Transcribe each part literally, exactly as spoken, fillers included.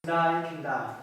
Dai khyndaw.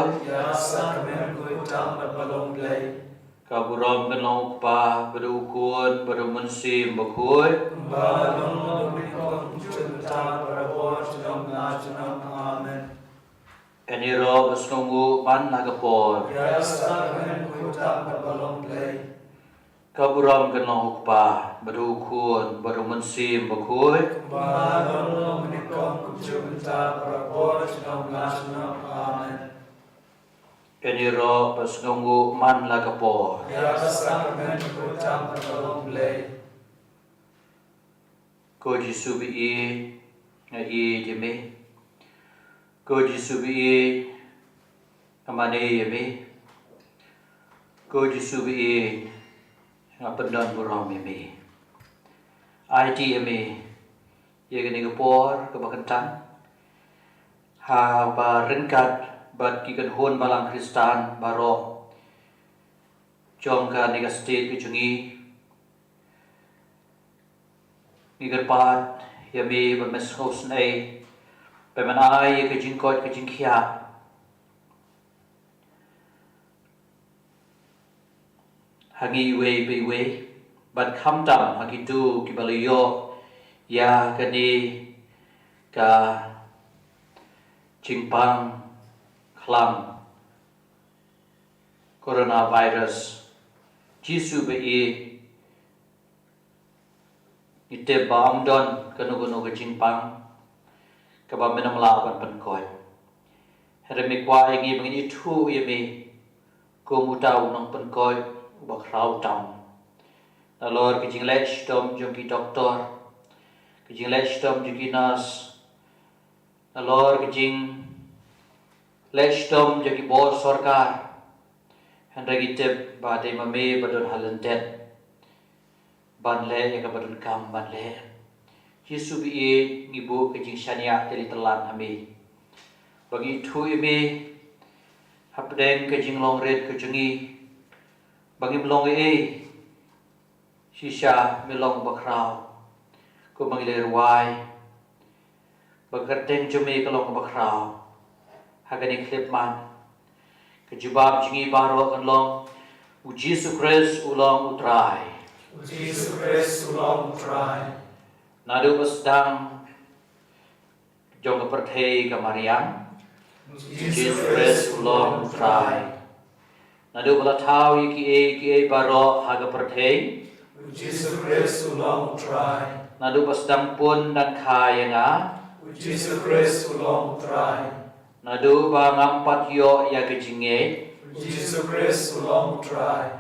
Ïa ka sakramen khuid tam bad ba long Blei. Ka burom kan long u Kpa, bad u Khun, bad u Mynsiem Bakhuid. Ba long long mynnyngkong kumjuh mynta bad barabor junom la junom. Amen. Ïaroh bad sngewnguh man la ka por. Ïa ka sakramen khuid tam bad ba long Blei. Ka burom kan long u Kpa, bad u Khun, bad u Mynsiem Bakhuid. Ba long long mynnyngkong kumjuh mynta bad barabor junom la junom. Amen. Ïaroh bad sngewnguh man la ka por. Ïa ka sakramen khuid tam bad ba long Blei. Ko Jisu baieit, nga ïeit ïa me. Ko Jisu baieit, nga mane ïa me. Ko Jisu baieit, nga pyndon burom ïa me. Aiti ïa me ïa kane ka por kaba kyntang, haba ryngkat bad ki kynhun balang Khristan baroh jong kane ka state ka jong ngi. Ngi kyrpad ïa me ba men sngewsynei, ba men ai ïa ka jingkoit ka jingkhiah ha ngi iwei pa iwei, bad khamtam ha kito kiba la ïoh ïa kane ka jingpang khlam coronavirus. Jisu baieit, ngi tip ba ym don kano kano ka jingpang kaba men ym lah ban pynkoit. Hynrei me kwah ïa ngi ba ngin ithuh ïa me kum uta u nongpynkoit uba khraw tam. Nalor ka jingleh shitom jong ki doktor, ka jingleh shitom jong ki nurse, nalor ka jingleh shitom jong ki bor sorkar. Hynrei ngi tip ba dei ma me ba don ha lyndet ban leh ïa kaba donkam ban leh. Jisu baieit, ngi buh ka jingshaniah tylli tyllan ha me ba ngin ithuh ïa me hapdeng ka jinglong rit ka jong ngi, ba ngim long ei ei. Shisha me long ba khraw. Kumba ngi la rwai, ba ka kyrteng jong me ka long kaba khraw ha kane ka khyllipmat. Ka jubab jong ngi baroh kan long, U Jisu Khrist u long U Trai. U Jisu Khrist u long U Trai. Naduh ba sdang jong ka pyrthei ka mariang, U Jisu Khrist u long U Trai. Naduh ba la thaw ïa kiei kiei baroh ha ka pyrthei, U Jisu Khrist u long U Trai. Naduh ba sdang pun dang kha ïa nga, U Jisu Khrist u long U Trai. Naduh ba ngam pat ïoh ïa ka jingngeit, U Jisu Khrist u long U Trai.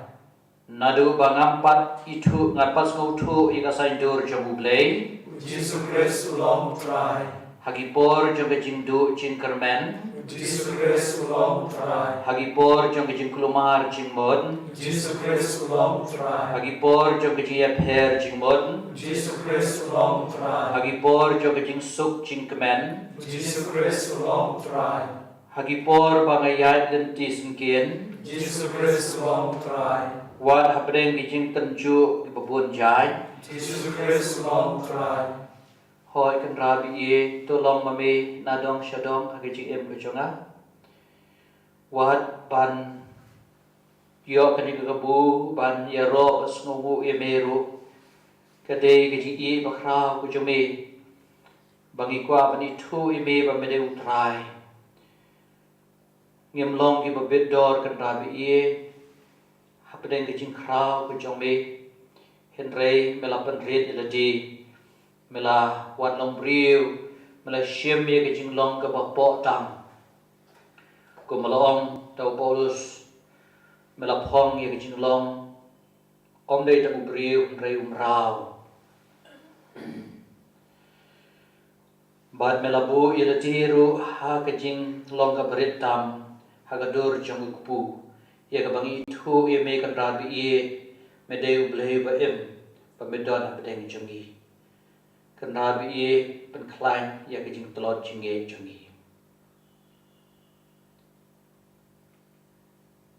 Naduh ba ngam pat ithuh, ngam pat sngewthuh ïa ka saiñdur jong U Blei, U Jisu Khrist u long U Trai. Ha ki por jong ka jingduh jingkyrmen, U Jisu Khrist u long U Trai. Ha ki por jong ka jingkulmar jingmut, U Jisu Khrist u long U Trai. Ha ki por jong ka jingïapher jingmut, U Jisu Khrist u long U Trai. Ha ki por jong ka jingsuk jingkmen, U Jisu Khrist u long U Trai. Ha ki por ba nga ïaid lynti syngkien, Jisu Khrist u long U Trai. Wat hapdeng ki jingtynjuh kiba bun jait, Jisu Khrist u long U Trai. Hooid Kynrad baieit, to long ma me na dong sha dong ha ka jingim ka jong nga. Wat ban ïoh kane ka kabu ban ïaroh bad sngewnguh ïa me ruh, ka dei ka jingïeit bakhraw ka jong me. Ba ngi kwah ban ithuh ïa me ba me dei U Trai. Ngim long kiba bit dor Kynrad baieit hapdeng ka jingkhraw ka jong me. Hynrei me la pynrit ïa lade, me la wan long briew, me la shim ïa ka jinglong kaba poh tam. Kum ba la ong da u Paulus, me la phong ïa ka jinglong ym dei tang u briew hynrei u mraw. Bad me la buh ïa lade ruh ha ka jinglong kaba rit tam ha ka dur jong u kpu, ïa kaba ngi ithuh ïa me Kynrad baieit, me dei U Blei ba im, ba me don hapdeng jong ngi. Kynrad baieit, pynkhlaiñ ïa ka jingtlot jingngeit jong ngi.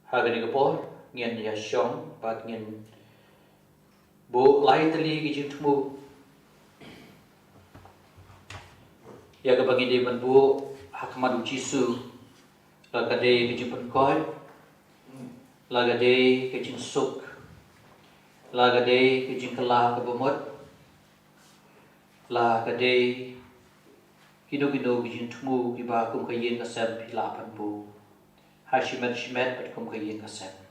Ha kane ka por ngin ïa shong bad ngin buh lai tylli ki jingthmu ïa kaba ngi dei ban buh ha khmat U Jisu. La ka dei ka jingpynkhuid, la ka dei ka jingsuk, la ka dei ka jingkylla kaba mut, la ka dei kino kino ki jingthmu kiba kum ka ïing ka sem phi la pynbna ha shimet shimet bad kum ka ïing ka sem.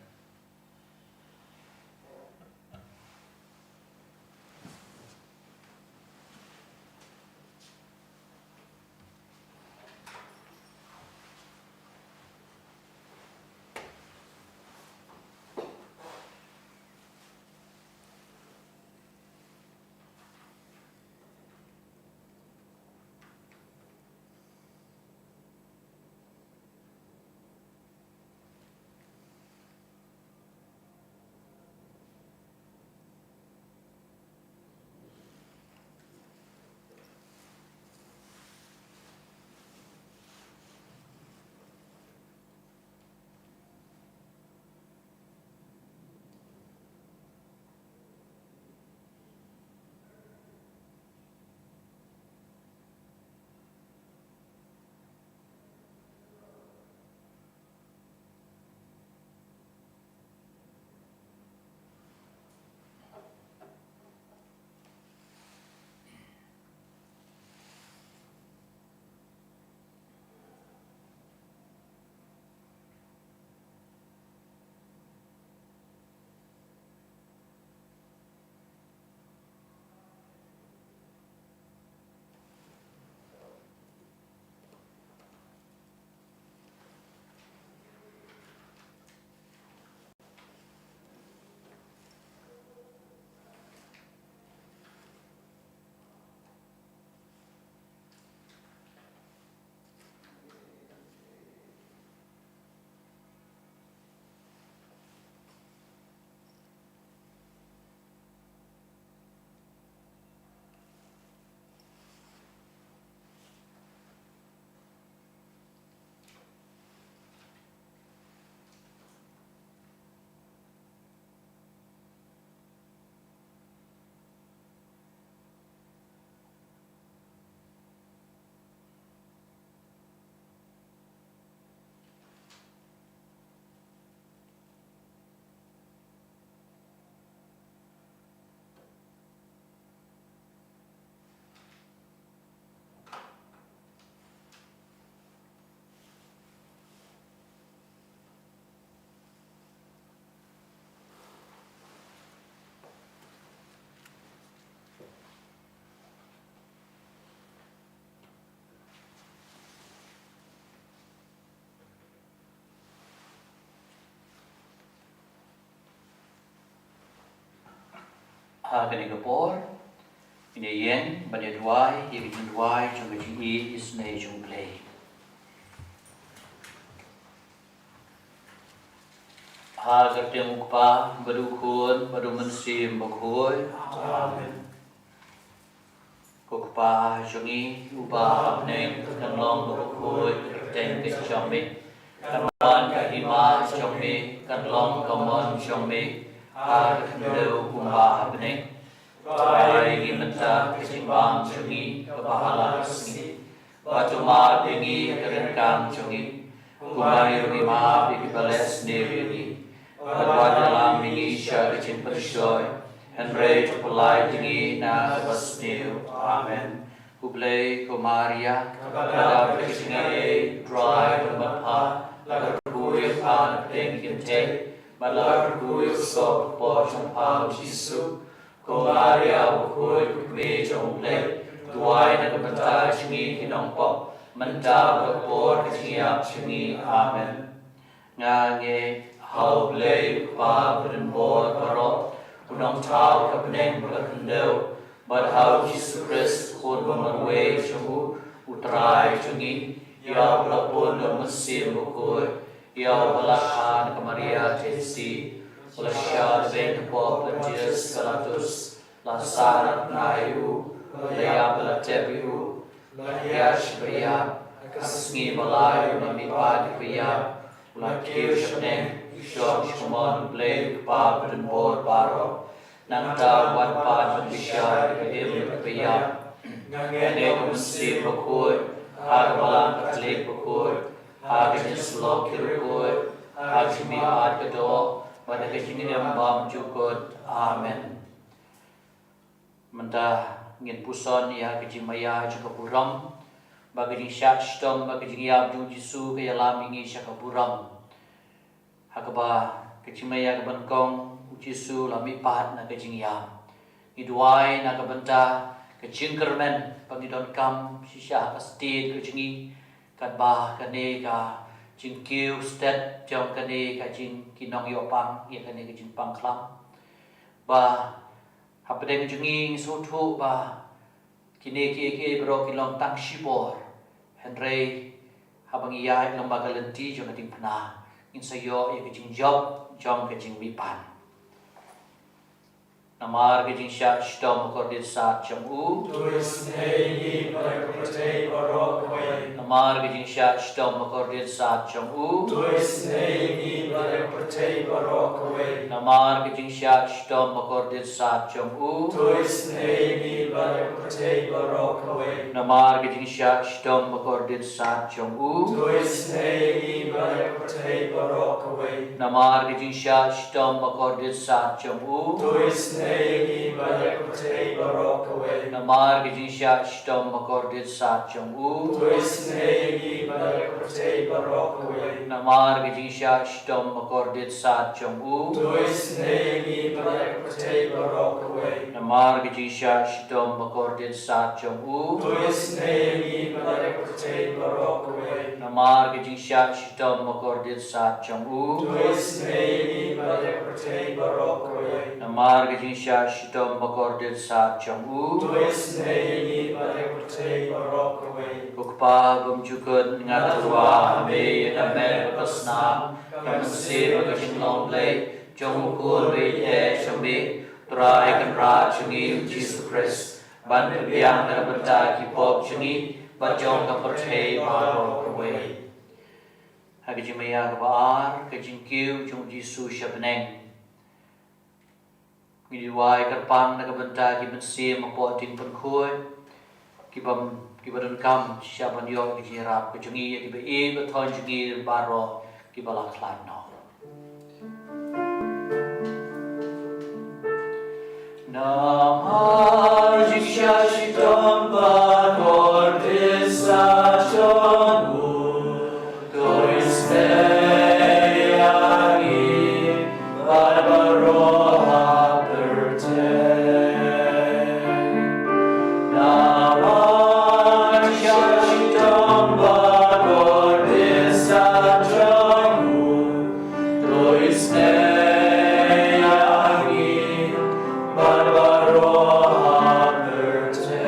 Ha kane ka por, ngin ïeng ban ïa duwai ïa ka jingduwai jong ka jingïeit isynei jong U Blei. Ha ka kyrteng U Kpa bad U Khun bad U Mynsiem Bakhuid. Amen. Ko Kpa jong ngi uba ha bneng, kan long bakhuid ka kyrteng ka jong me. Kan wan ka hima jong me, kan long ka mon jong me ha ka khyndew kumba ha bneng. Pynban ïa ngi mynta ka jingbam jong ngi kaba ha la ka sngi. Bad to map ïa ngi ha ka ryngkat jong ngi, kumba ngi ruh ngi map ïa kiba leh sniew ïa ngi. Bad wat ïalam ïa ngi sha ka jingpynshoi, hynrei to pyllait ïa ngi na kaba sniew. Amen. U Blei, ko Maria, kaba dap da ka jingaiei, U Trai u don bad pha. La kyrkhu ïa pha na pdeng ki kynthei, bad la kyrkhu ïa u soh ka kpoh jong pha U Jisu. Ko Maria bakhuid, ko Kmie jong U Blei, duwai na ka bynta jong ngi ki nongpop, mynta bad ka por ka jingïap jong ngi. Amen. Nga ngeit ha U Blei U Kpa badonbor baroh, U Nongthaw ka bneng bad ka khyndew, bad ha U Jisu Khrist U Khun ba marwei jong U, U Trai jong ngi, ïa uba la bun da U Mynsiem Bakhuid, ïa uba la kha na ka Maria Theisotti, u la shah da beiñ hapoh Pontius Pilatus, la sah na ka bnai ïa u, u la ïap, u la tep ïa u, u la hiar sha ba ïap, ha ka sngi ba lai u la mihpat ïa kiba ïap, u la kiew sha bneng, u shong sha ka mon U Blei U Kpa badonbor baroh. Nangta un wan pat ban bishar ïa kiba im bad kiba ïap. Nga ngeit ha U Mynsiem Bakhuid, ha ka Balang Katholik bakhuid, ha ka jingïasyllok ki riewkhuid, ha ka jingmihpat ka doh, bad ha ka jingim bymjukut. Amen. Mynta ngin puson ïa ka jingmaïa jong ka burom, ba ka jingshah shitom bad ka jingïap jong u Jisu ka ïalam ïa ngi sha ka burom. Ha kaba ka jingmaïa kaba nyngkong, u Jisu u la mihpat na ka jingïap. Ngi duwai na ka bynta ka jingkyrmen ba ngi donkam shisha ha ka state ka jong ngi, katba kane ka jingkiew stet jong kane ka jing, ki nongïoh pang ïa kane ka jingpang khlam. Ba hapdeng jong ngi ngi sngewthuh ba kine kiei kiei baroh ki long tang shipor. Hynrei haba ngi ïaid lem bad ka lynti jong ka diengphna, ngin sa ïoh ïa ka jingjop jong ka jingmihpat. Namar ka jingshah shitom bakordit sat jong u. To isynei ïa ngi bad ïa ka pyrthei baroh kawei. Namar ka jingshah shitom bakordit sat jong u. To isynei ïa ngi bad ïa ka pyrthei baroh kawei. Namar ka jingshah shitom bakordit sat jong u. To isynei ïa ngi bad ïa ka pyrthei baroh kawei. Namar ka jingshah shitom bakordit sat jong u. To isynei ïa ngi bad ïa ka pyrthei baroh kawei. Namar ka jingshah shitom bakordit sat jong u. To isynei ïa ngi bad ïa ka pyrthei baroh kawei. Namar ka jingshah shitom bakordit sat jong u. To isynei ïa ngi bad ïa ka pyrthei baroh kawei. Namar ka jingshah shitom bakordit sat jong u. To isynei ïa ngi bad ïa ka pyrthei baroh kawei. Namar ka jingshah shitom bakordit sat jong u. To isynei ïa ngi bad ïa ka pyrthei baroh kawei. Namar ka jingshah shitom bakordit sat jong u. To isynei ïa ngi bad ïa ka pyrthei baroh kawei. Namar ka jingshah shitom bakordit sat jong u. To isynei ïa ngi bad ïa ka pyrthei baroh kawei. Ko Kpa bymjukut, nga tyrwa ha me ïa ka met bad ka snam, ka mynsiem bad ka jinglong Blei jong u Khun ba ïeit jong me, u Trai Kynrad jong ngi u Jisu Khrist, ban pynbiang na ka bynta ki pop jong ngi bad jong ka pyrthei baroh kawei. Ha ka jingmaïa kaba ar, ka jingkiew jong u Jisu sha bneng. Ngi duwai kyrpang na ka bynta ki mynsiem hapoh diengpynkhuid, kiba, kiba donkam shisha ban ïoh ka jingïarap ka jong ngi, ïa kiba ïeit ba thon jong ngi baroh kiba la khlad noh. Namar ka jingshah shitom bakordit sat jong u, to isynei ïa ngi bad baroh ha pyrthei. Namar ka jingshah shitom bakordit sat jong u, to isynei ïa ngi bad baroh ha pyrthei.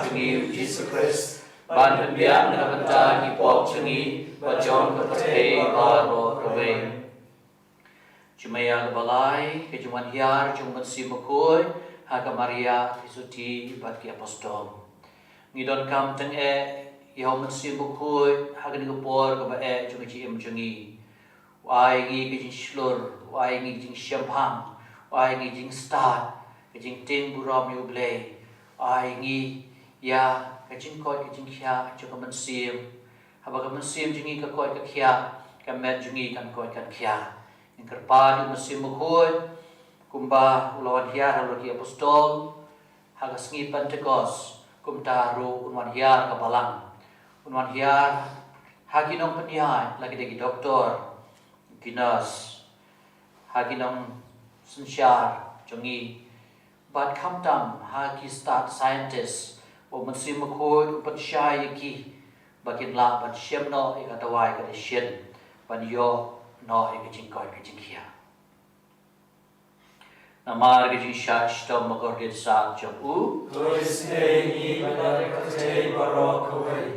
jong ngi u Jisu Khrist, ban pynbiang na ka bynta ki pop jong ngi bad jong ka pyrthei baroh kawei. Jingmaya kaba lai, ka jingwan hiar jong u Mynsiem Bakhuid ha ka Maria Theisotti bad ki Apostol. Ngi donkam tyngeh ïa u Mynsiem Bakhuid ha kane ka por kaba eh jong ka jingim jong ngi. U ai ngi ka jingshlur, u ai ngi ka jingshemphang, u ai ngi ka jingstad, ka jingtieng burom ïa U Blei. U ai ngi ïa ka jingkoit ka jingkhiah jong ka mynsiem. Haba ka mynsiem jong ngi ka koit ka khiah, ka met jong ngi kan koit kan khiah. Ngi kyrpad ïa u Mynsiem Bakhuid kumba u la wan hiar halor ki Apostol ha ka sngi Pentekost, kumta ruh un wan hiar ha ka Balang. Un wan hiar ha ki nongpynïaid, la ki dei ki doktor, ki nurse, ha ki nongsynshar jong ngi, bad khamtam ha ki stad scientist, ba u Mynsiem Bakhuid un pynshai ïa ki ba kin lah ban shem noh ïa ka dawai ka dashin, ban ïoh noh ïa ka jingkoit ka jingkhiah. Namar ka jingshah shitom bakordit sat jong u. To isynei ïa ngi bad ïa ka pyrthei baroh kawei.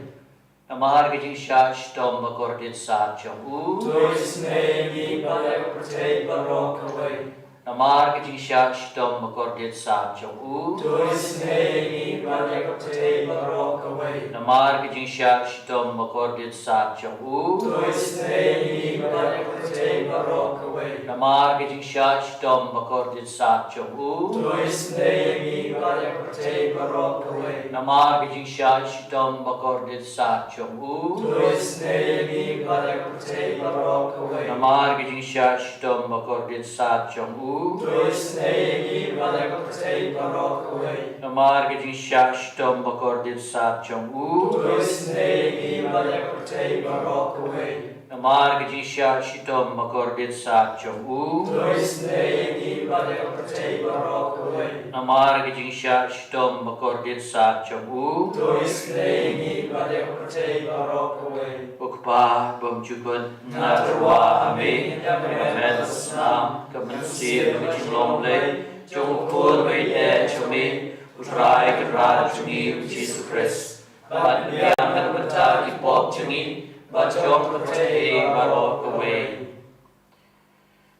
Namar ka jingshah shitom bakordit sat jong u. To isynei ïa ngi bad ïa ka pyrthei baroh kawei. Namar ka jingshah shitom bakordit sat jong u. To isynei ïa ngi bad ïa ka pyrthei baroh kawei. Namar ka jingshah shitom bakordit sat jong u. To isynei ïa ngi bad ïa ka pyrthei baroh kawei. Namar ka jingshah shitom bakordit sat jong u. To isynei ïa ngi bad ïa ka pyrthei baroh kawei. Namar ka jingshah shitom bakordit sat jong u. To isynei ïa ngi bad ïa ka pyrthei baroh kawei. Namar ka jingshah shitom bakordit sat jong u. To isynei ïa ngi bad ïa ka pyrthei baroh kawei. Namar ka jingshah shitom bakordit sat jong u. To isynei ïa ngi bad ïa ka pyrthei baroh kawei. Namar ka jingshah shitom bakordit sat jong u. To isynei ïa ngi bad ïa ka pyrthei baroh kawei. Namar ka jingshah shitom bakordit sat jong u. To isynei ïa ngi bad ïa ka pyrthei baroh kawei. U Kpa bymjukut, nga tyrwa ha me, ïa ka met ka snam, ka mynsiem ka jinglong Blei jong u Khun ba ïeit jong me, U Trai Kynrad jong ngi u Jisu Khrist, ban pynbiang na ka bynta ki pop jong ngi bad jong ka pyrthei baroh kawei.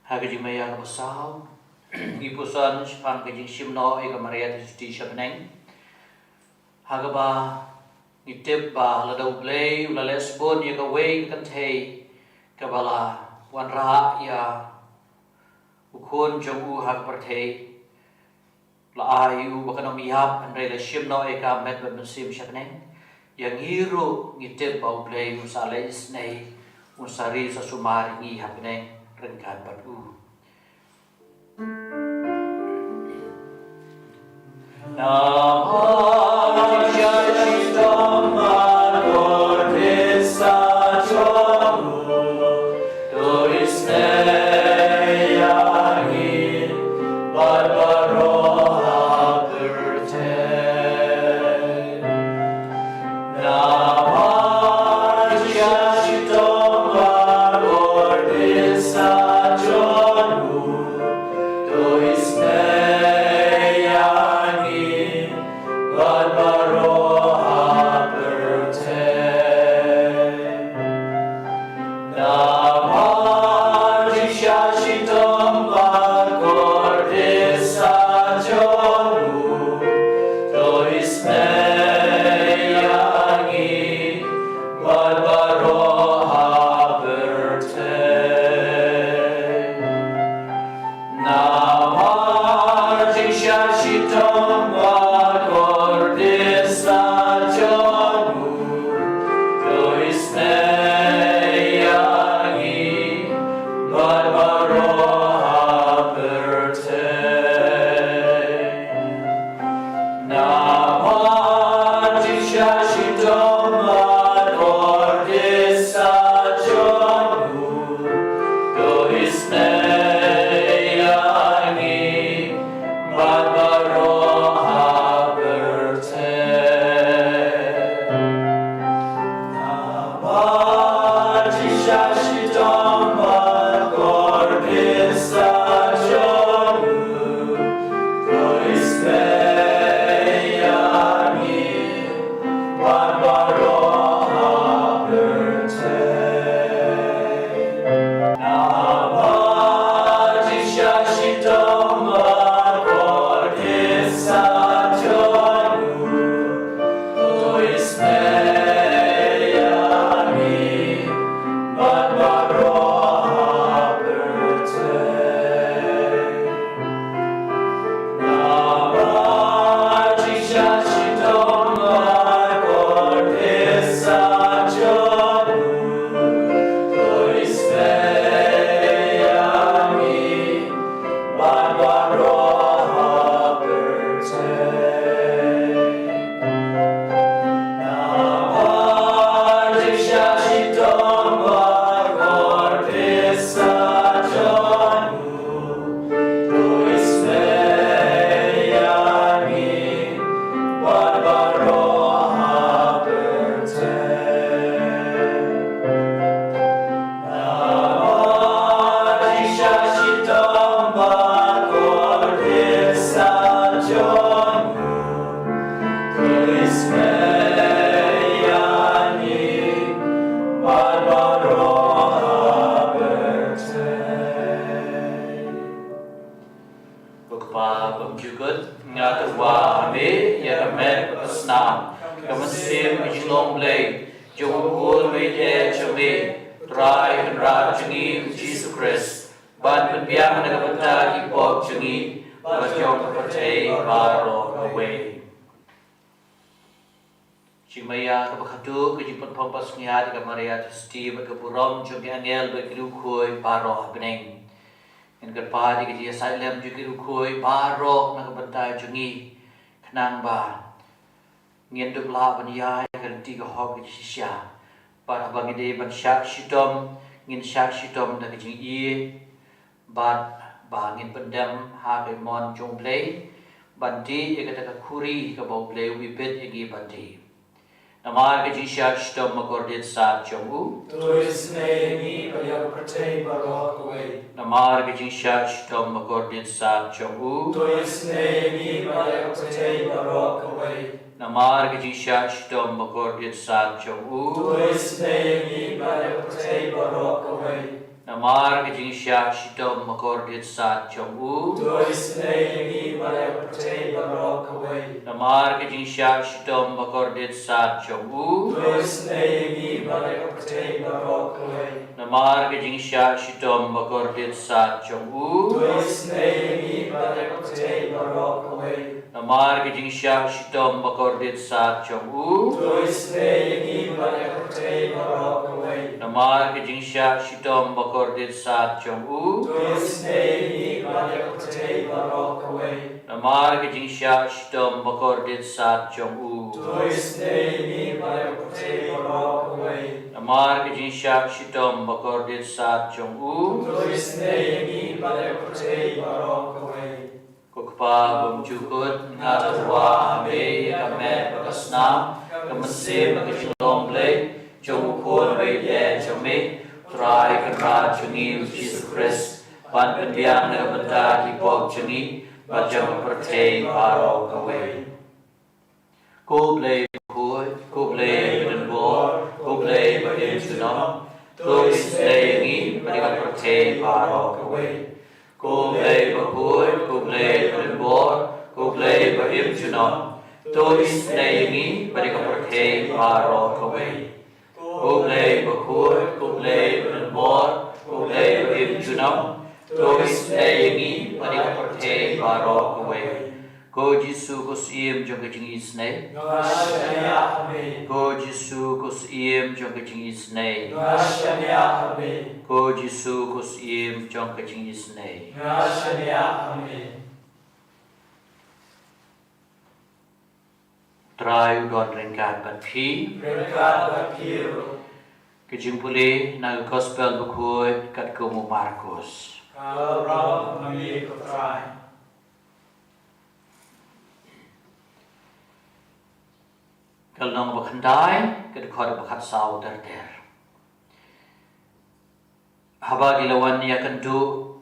Ha ka jingmaya kaba saw, ngi puson shaphang ka jingshim noh ïa ka Maria Theisotti sha bneng, ha kaba ngi tip ba lada U Blei u la leh sbun ïa kawei ka kynthei kaba la wanrah ïa u Khun jong u ha ka pyrthei, la ai u ba kan ym ïap, hynrei la shim noh ïa ka met bad mynsiem sha bneng. Ïa ngi ruh ngi tip ba U Blei un sa leh isynei, un sa ri sa sumar ïa ngi ha bneng ryngkat bad u. Namar ka shitom bakordit sat jong u, to isynei ïa ngi bad baroh ha pyrthei. Namar ka shitom bakordit sat jong u, to isynei ïa ngi bad baroh ha pyrthei. Namar ka shitom bakordit sat jong u, to isynei ïa ngi Mynsiem ka jinglong Blei jong U Khun Uwei Leh jong Me, Trai Kynrad jong ngi U Jisu Khrist, ban pynbiang na ka bynta ki pop jong ngi bad jong ka pyrthei baroh kawei. Jingmaïa kaba khatduh, ka jingpynphong basngiat ïa ka Maria Theisotti bad ka burom jong ki angel bad ki riewkhuid baroh ha bneng. Ngin kyrpad ïa ka jingïasaid lem jong ki riewkhuid baroh na ka bynta jong ngi, khnang ba ngin dup lah ban ïaid ïa ka lynti ka hok ka jingshisha. Bad haba ngi dei ban shah shitom, ngin shah shitom da ka jingïeit, bad ba ngin pyndem ha ka mon jong U Blei ban dih ïa kata ka khuri kaba U Blei u ibit ïa ngi ban dih. Namar ka jingshah shitom bakordit sat jong U, to isynei ïa ngi bad ïa ka pyrthei baroh kawei. Namar ka jingshah shitom bakordit sat jong U, to isynei ïa ngi bad ïa ka pyrthei baroh kawei. Namar ka jingshah shitom bakordit sat jong U, to isynei ïa ngi bad ïa ka pyrthei baroh kawei. Namar ka jingshah shitom bakordit sat jong U, to isynei ïa ngi bad ïa ka pyrthei baroh kawei. Namar ka jingshah shitom bakordit sat jong U, to isynei ïa ngi bad ïa ka pyrthei baroh kawei. Namar ka jingshah shitom bakordit sat jong U, to isynei ïa ngi bad ïa ka pyrthei baroh kawei. Namar ka jingshah shitom bakordit sat jong U, to isynei ïa ngi bad ïa ka pyrthei baroh kawei. Namar ka jingshah shitom bakordit sat jong U, to isynei ïa ngi bad ïa ka pyrthei baroh kawei. Namar ka jingshah shitom bakordit sat jong U, to isynei ïa ngi bad ïa ka pyrthei baroh kawei. Namar ka jingshah shitom bakordit sat jong U, to isynei ïa ngi bad ïa ka pyrthei baroh kawei. Ko Kpa bymjukut, nga tyrwa ha Me ïa ka met bad ka snam, ka mynsiem bad ka jinglong Blei jong U Khun Uwei Leh jong Me, Trai Kynrad jong ngi U Jisu Khrist, ban pynbiang na ka bynta ki pop jong ngi bad jong ka pyrthei baroh kawei. Ko Blei bakhuid, ko Blei badonbor, ko Blei ba im junom, to isynei ïa ngi bad ïa ka pyrthei baroh kawei. Ko Blei bakhuid, ko Blei badonbor, ko Blei ba im junom, to isynei ïa ngi bad ïa ka pyrthei baroh kawei. Ko Blei bakhuid, ko Blei badonbor, ko Blei ba im junom, to isynei ïa ngi bad ïa ka pyrthei baroh kawei. Ko Jisu ko Syiem jong ka jingisynei, nga shaniah ha Me. Ko Jisu ko Syiem jong ka jingisynei, nga shaniah ha Me. Ko Jisu ko Syiem jong ka jingisynei, nga shaniah ha Me. Trai u don ryngkat bad phi. Ryngkat bad phi ruh. Ka jingpule na ka Gospel bakhuid katkum u Markos. Ka long ha Me ko Trai. Ka lynnong ba khyndai, ka dkhot ba khatsaw ter ter. Haba ki la wan ïakynduh,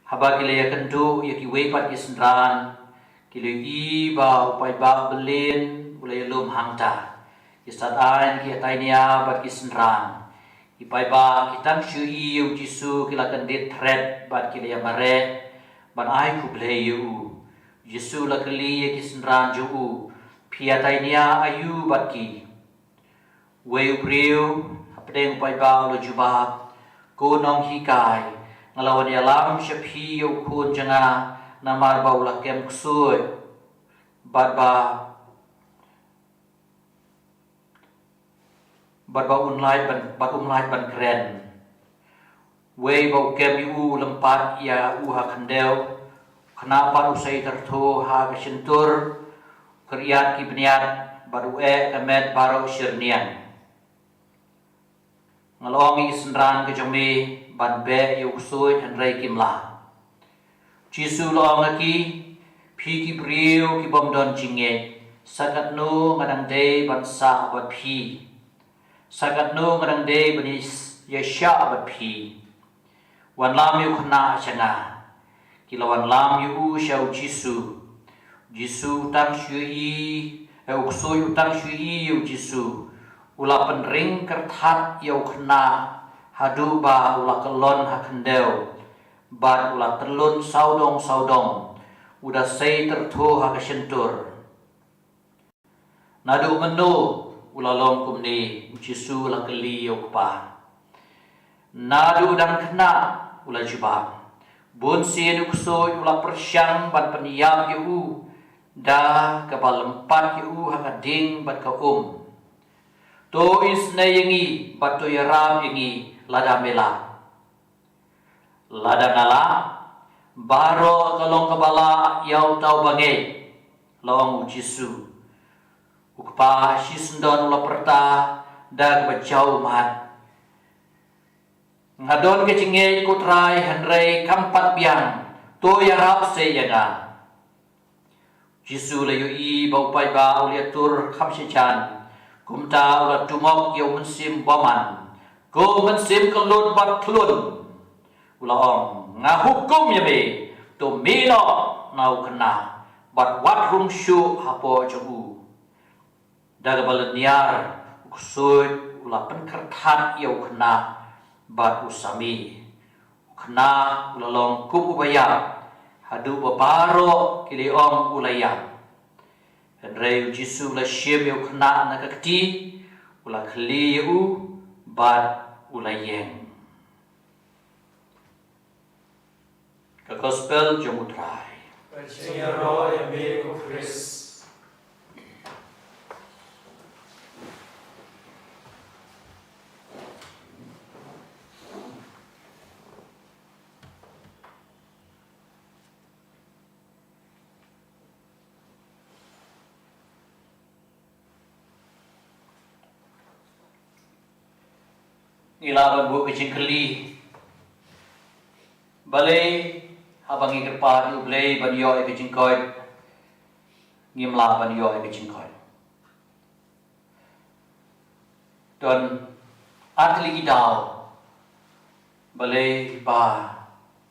haba ki la ïakynduh ïa kiwei pat ki synran, ki la ïohi ba u paidbah Berlin u la ïalum hangta. Ki stad aiñ, ki Ataenia bad ki synran. Ki paidbah ki tang shu ïohi ïa u Jisu ki la kyndit thret bad ki la ïamareh ban ai khublei ïa u. U Jisu u la kylli ïa ki synran jong u, phi Ataenia aïu bad ki? Wei u briew hapdeng u paidbah u la jubab, ko nonghikai, nga la wan ïalam sha phi ïa u khun jong nga, namar ba u la kem ksuid bad ba bad ba un lait ban, bad um lait ban kren. Wei ba u kem ïa u u lympat ïa u ha khyndew, u khynnah pat u sei tyrthuh ha ka shyntur, u kyrïat ki bniat bad u eh ka met baroh shyrniang. Nga la ong ïa ki synran ka jong me ban beh ïa u ksuid hynrei kim lah. Jisu u la ong ha ki, phi ki briew ki bym don jingngeit, sa katno nga dang dei ban sah bad phi? Sa katno nga dang dei ban ïa, ïashah bad phi? Wanlam ïa u khynnah sha nga. Ki la wanlam ïa u sha u Jisu. U Jisu u tang shu ïohi, eh, u ksuid u tang shu ïohi ïa u Jisu. U la pynring kyrthat ïa u khynnah haduh ba u la kyllon ha khyndew. Bad u la tyllun sawdong sawdong, u da sei tyrthuh ha ka shyntur. Naduh mynno u la long kumne? U Jisu u la kylli ïa u kpa. Naduh dang khynnah u la jubab. Bun sien u ksuid u la pyrshang ban pynïap ïa u da kaba lympat ïa u ha ka ding bad ka um. To isynei ïa ngi bad to ïarap ïa ngi lada me lah. Lada nga lah baroh ka long kaba lah ïa uta uba ngeit, la ong u Jisu. U kpa shisyndon u la pyrta da kaba jaw ummat. Nga don ka jingngeit ko Trai, hynrei kam pat biang, to ïarap se ïa nga. Jisu u la ïohi ba u paidbah u la ïatur kham shajan, kumta u la tumok ïa u mynsiem bymman, ko mynsiem kyllut bad khlun. U la ong, nga hukum ïa me, to mih noh na u khynnah bad wat rung shuh hapoh jong u. Da kaba lyniar u ksuid u la pynkyrthat ïa u khynnah bad u sa mih. U khynnah u la long kum uba ïap, haduh ba baroh ki la ong u la ïap. Hynrei u Jisu u la shim ïa u khynnah na ka kti, u la khylli ïa u bad u la ïeng. Ka Gospel jong u Trai. Ka jingïaroh ïa me ko Khrist. Ngi lah ban buh ka jingkylli, balei haba ngi kyrpad ïa U Blei ban ïoh ïa ka jingkoit, ngim lah ban ïoh ïa ka jingkoit? Don ar tylli ki daw balei ba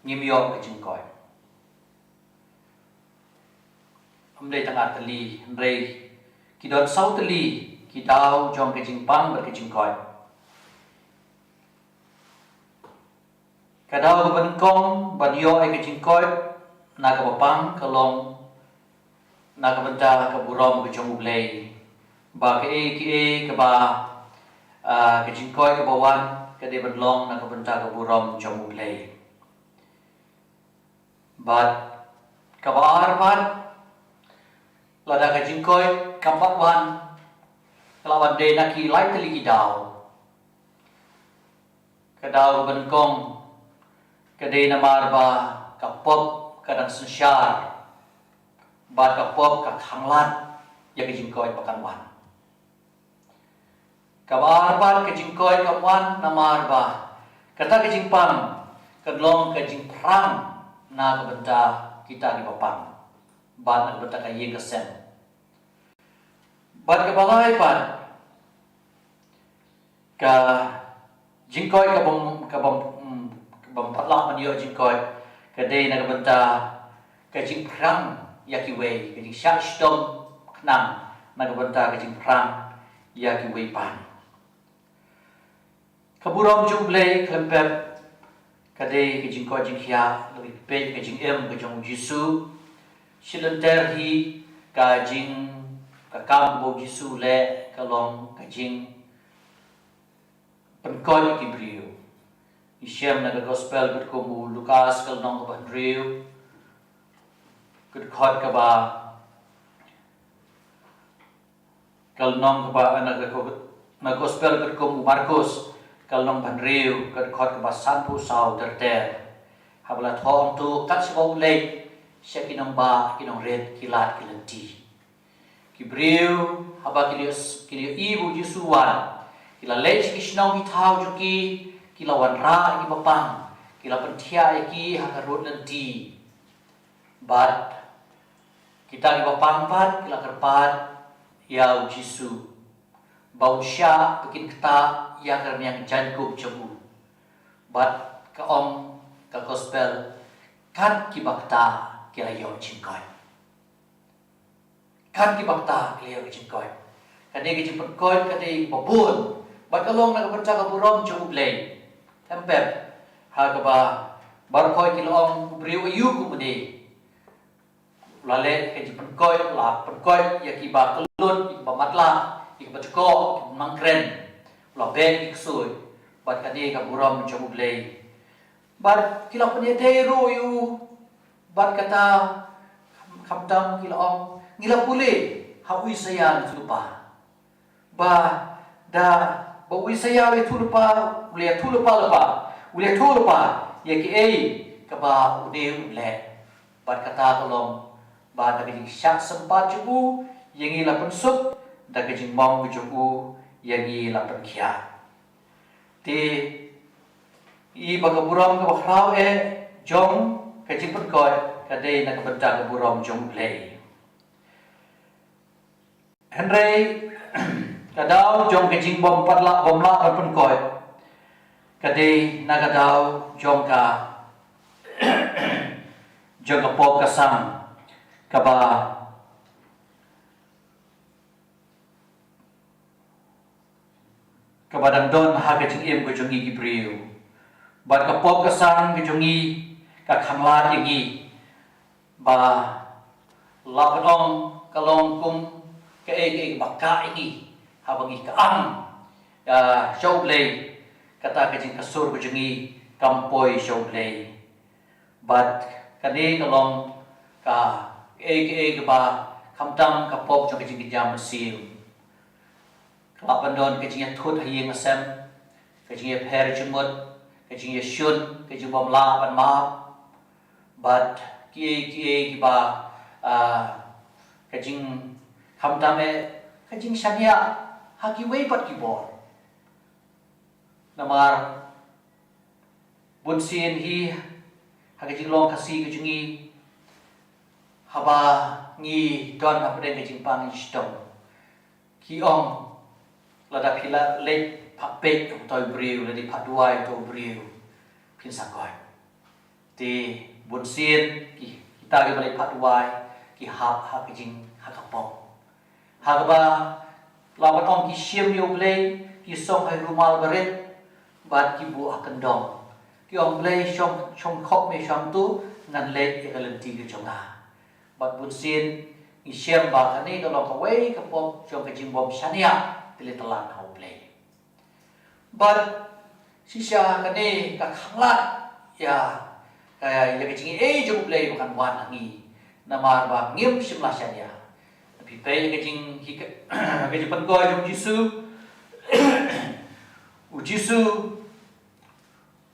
ngim ïoh ka jingkoit. Ym dei tang ar tylli, hynrei ki don saw tylli ki daw jong ka jingpang bad ka jingkoit. Ka daw kaba nyngkong ban ïoh ïa ka jingkoit na kaba pang ka long na ka bynta ka burom ka jong U Blei. Ba kaei kaei kaba, ah, ka jingkoit kaba wan ka dei ban long na ka bynta ka burom jong U Blei. Bad kaba ar pat, lada ka jingkoit kam pat wan, ka la wan dei na ki lai tylli ki daw. Ka daw kaba nyngkong ka dei namar ba ka pop ka dang synshar bad ka pop ka khanglad ïa ka jingkoit ba kan wan. Kaba ar pat, ka jingkoit kam wan namar ba kata ka jingpang kan long ka jingpyrshang na ka bynta kita kiba pang bad na ka bynta ka ïing ka sem. Bad kaba lai pat, ka jingkoit ka bym, ka bym, mm, ka bym pat lah ban ïoh jingkoit ka dei na ka bynta ka jingpyrshang ïa kiwei, ka jingshah shitom khnang na ka bynta ka jingpyrshang ïa kiwei pat. Ka burom jong U Blei khlem pep ka dei ka jingkoit jingkhiah, lada phi peit ka jingim ka jong U Jisu. Shi lynter hi ka jing, ka kam kaba U Jisu u leh ka long ka jingpynkoit ïa ki briew. Ngi shem na ka Gospel katkum u Lukas ka lynnong kaba hynriew, ka dkhot kaba Ka lynnong kaba, na ka, na Gospel katkum u Markos, ka lynnong ba hynriew, ka dkhot kaba sanphew saw ter ter. Haba la thoh hangto, kat shaba u leit sha ki nongbah, ki nongrit, ki lad, ki lynti. Ki briew, haba ki la, ki la ïohi ba u Jisu u wan, ki la leit sha ki shnong ki thaw jong ki, ki la wanrah ïa ki bapang, ki la pynthiah ïa ki ha ka rud lynti. Bad kita kiba pang pat ki la kyrpad ïa u Jisu ba un shah ba kin ktah ïa ka rynïeng jaiñkup jong u. Bad ka ong ka Gospel, kat kiba ktah ki la ïoh jingkoit. Kat kiba ktah ki la ïoh jingkoit. Ka dei ka jingpynkoit ka dei kaba bun. Bad ka long na ka bynta ka burom jong U Blei. Em pep, ha kaba baroh ki la ong, u briew aïu kumne. U la leh ka jingpynkoit, u la pynkoit ïa kiba kyllut, ïa kiba Patla, ïa kaba jukok, ïa kaba mang kren. U la beh ïa ki ksuid. Bad kane ka burom jong U Blei. Bad ki la pynïadei ruh ïa u. Bad kata, kham-, khamtam ki la ong, ngi la pule ha u Isaïah u ïathuhlypa. Ba da, ba u Isaïah u ïathuhlypa, u la ïathuhlypa lypa, u la ïathuhlypa ïa kiei kaba une un leh. Bad kata ka long ba da ka jingshah sympat jong u ïa ngi la pynsuk, da ka jingmong jong u ïa ngi la pynkhiah. Te i ba ka burom kaba khraw eh jong ka jingpynkoit ka dei na ka bynta ka burom jong U Blei. Hynrei ka daw jong ka jingbym pat lah, bym lah ban pynkoit, ka dei na ka daw jong ka, jong ka pop ka sang kaba, kaba dang don ha ka jingim ka jong ngi ki briew. Bad ka pop ka sang ka jong ngi ka khanglad ïa ngi ba lah ban ong ka long kum kaei kaei ba kah ïa ngi haba ngi kyrshan, ah, sha U Blei, kata ka jingkyrshan ka jong ngi kam poi sha U Blei. Bad kane ka long kaei kaei kaba khamtam ka pop jong ka jingkynja mynsiem. Ka lah ban don ka jingïathut ha ïing ha sem, ka jingïapher jingmut, ka jingïashun, ka jingbym lah ban map. Bad kiei kiei kiba, ah, ka jing, khamtam eh ka jingshaniah ha kiwei pat ki bor. Namar bunsien hi ha ka jinglong Khasi ka jong ngi, haba ngi don hapdeng ka jingpang jingshitom, ki ong, lada phi la leit phah peit uto u briew, lada phah duwai uto u briew, phin sa koit. Te bunsien ki, kita kiba leit phah duwai ki hap ha ka jing, ha ka pop. Ha kaba lah ban ong ki shim ïa U Blei, ki song ha i rumal barit, bad ki buh ha kyndong. Ki ong, Blei, shong, shong khop me shong tu, ngan leit ïa ka lynti ka jong nga. Bad bunsien ngi shem ba kane ka long kawei ka pop jong ka jingbym shaniah tylli tyllun ha U Blei. Bad shisha kane ka khanglad ïa, ïa, ïa ka jingaiei jong U Blei ba kan wan ha ngi. Namar ba ngim shym la shaniah. Phi peit ïa ka jing, hi ka, ka jingpynkoi jong U Jisu. U Jisu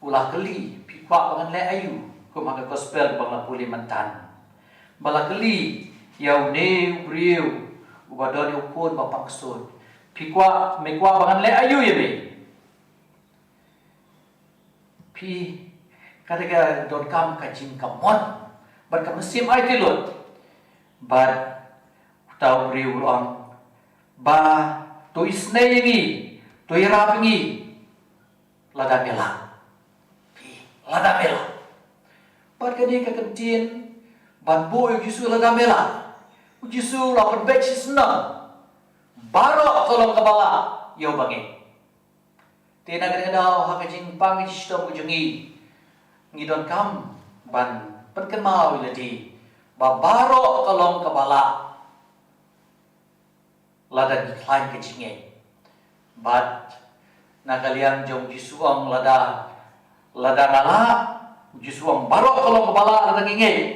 u la kylli, phi kwah ba ngan leh aïu, kum ha ka gospel ba nga la pule mynta. Ba la kylli ïa une u briew uba don ïa u khun ba pang ksuid. Phi kwah, me kwah ba ngan leh aïu ïa me? Phi, kata ka donkam ka jingkamon bad ka mynsiem aiti lut. Bad uta u briew u ong, ba to isynei ïa ngi, to ïarap ïa ngi, lada me lah. Phi, lada me lah. Bad kane ka kyntien ban buh ïa U Jisu lada me lah, U Jisu u la pynbeit shisyndon baroh ka long kaba lah ïa uba ngeit. Te na kane ka daw ha ka jingpang jingshitom ka jong ngi, ngi donkam ban pynkynmaw ïa lade ba baroh ka long kaba lah lada ngi khlaiñ ka jingngeit. Bad na ka liang jong U Jisu ong lada, lada nga lah, U Jisu ong baroh ka long kaba lah lada ngi ngeit.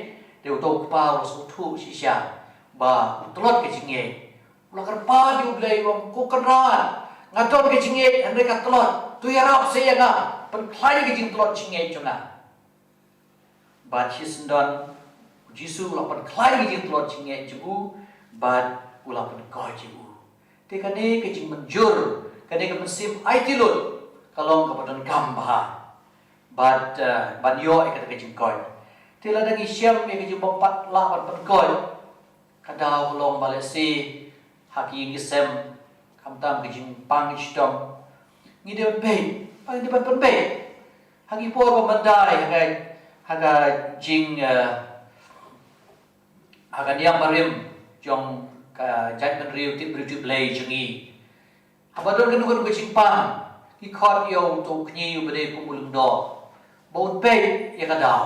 Te uto u kpa u la sngewthuh shisha ba u tlot ka jingngeit. U la kyrpad ïa U Blei, u ong, Ko Kynrad, nga don ka jingngeit hynrei ka tlot, to ïarap sa ïa nga, pynkhlaiñ ka jingtlot jingngeit jong nga. Bad shisyndon U Jisu u la pynkhlaiñ ka jingtlot jingngeit jong u, bad u la pynkoit ïa u. Te kane ka jingmynjur, kane ka mynsiem aiti lut, ka long kaba donkam bha. Bad, eh, ban ïoh ïa kata ka jingkoit. Te lada ngi shem ïa ka jingbym pat lah ban pynkoit, ka daw ka long ba lehse ha ki ïing ki sem, khamtam ka jingpang jingshitom, ngi dei ban peit, ba ngi dei ban pynbeit. Ha ki por ba mynta, ha ka, ha ka jing, eh, ha ka niam barim jong ka jaitbynriew tip briew tip Blei jong ngi, haba don kano kano ka jingpang, ngi khot ïa uto u kñi uba dei kum u lyngdoh ba un peit ïa ka daw,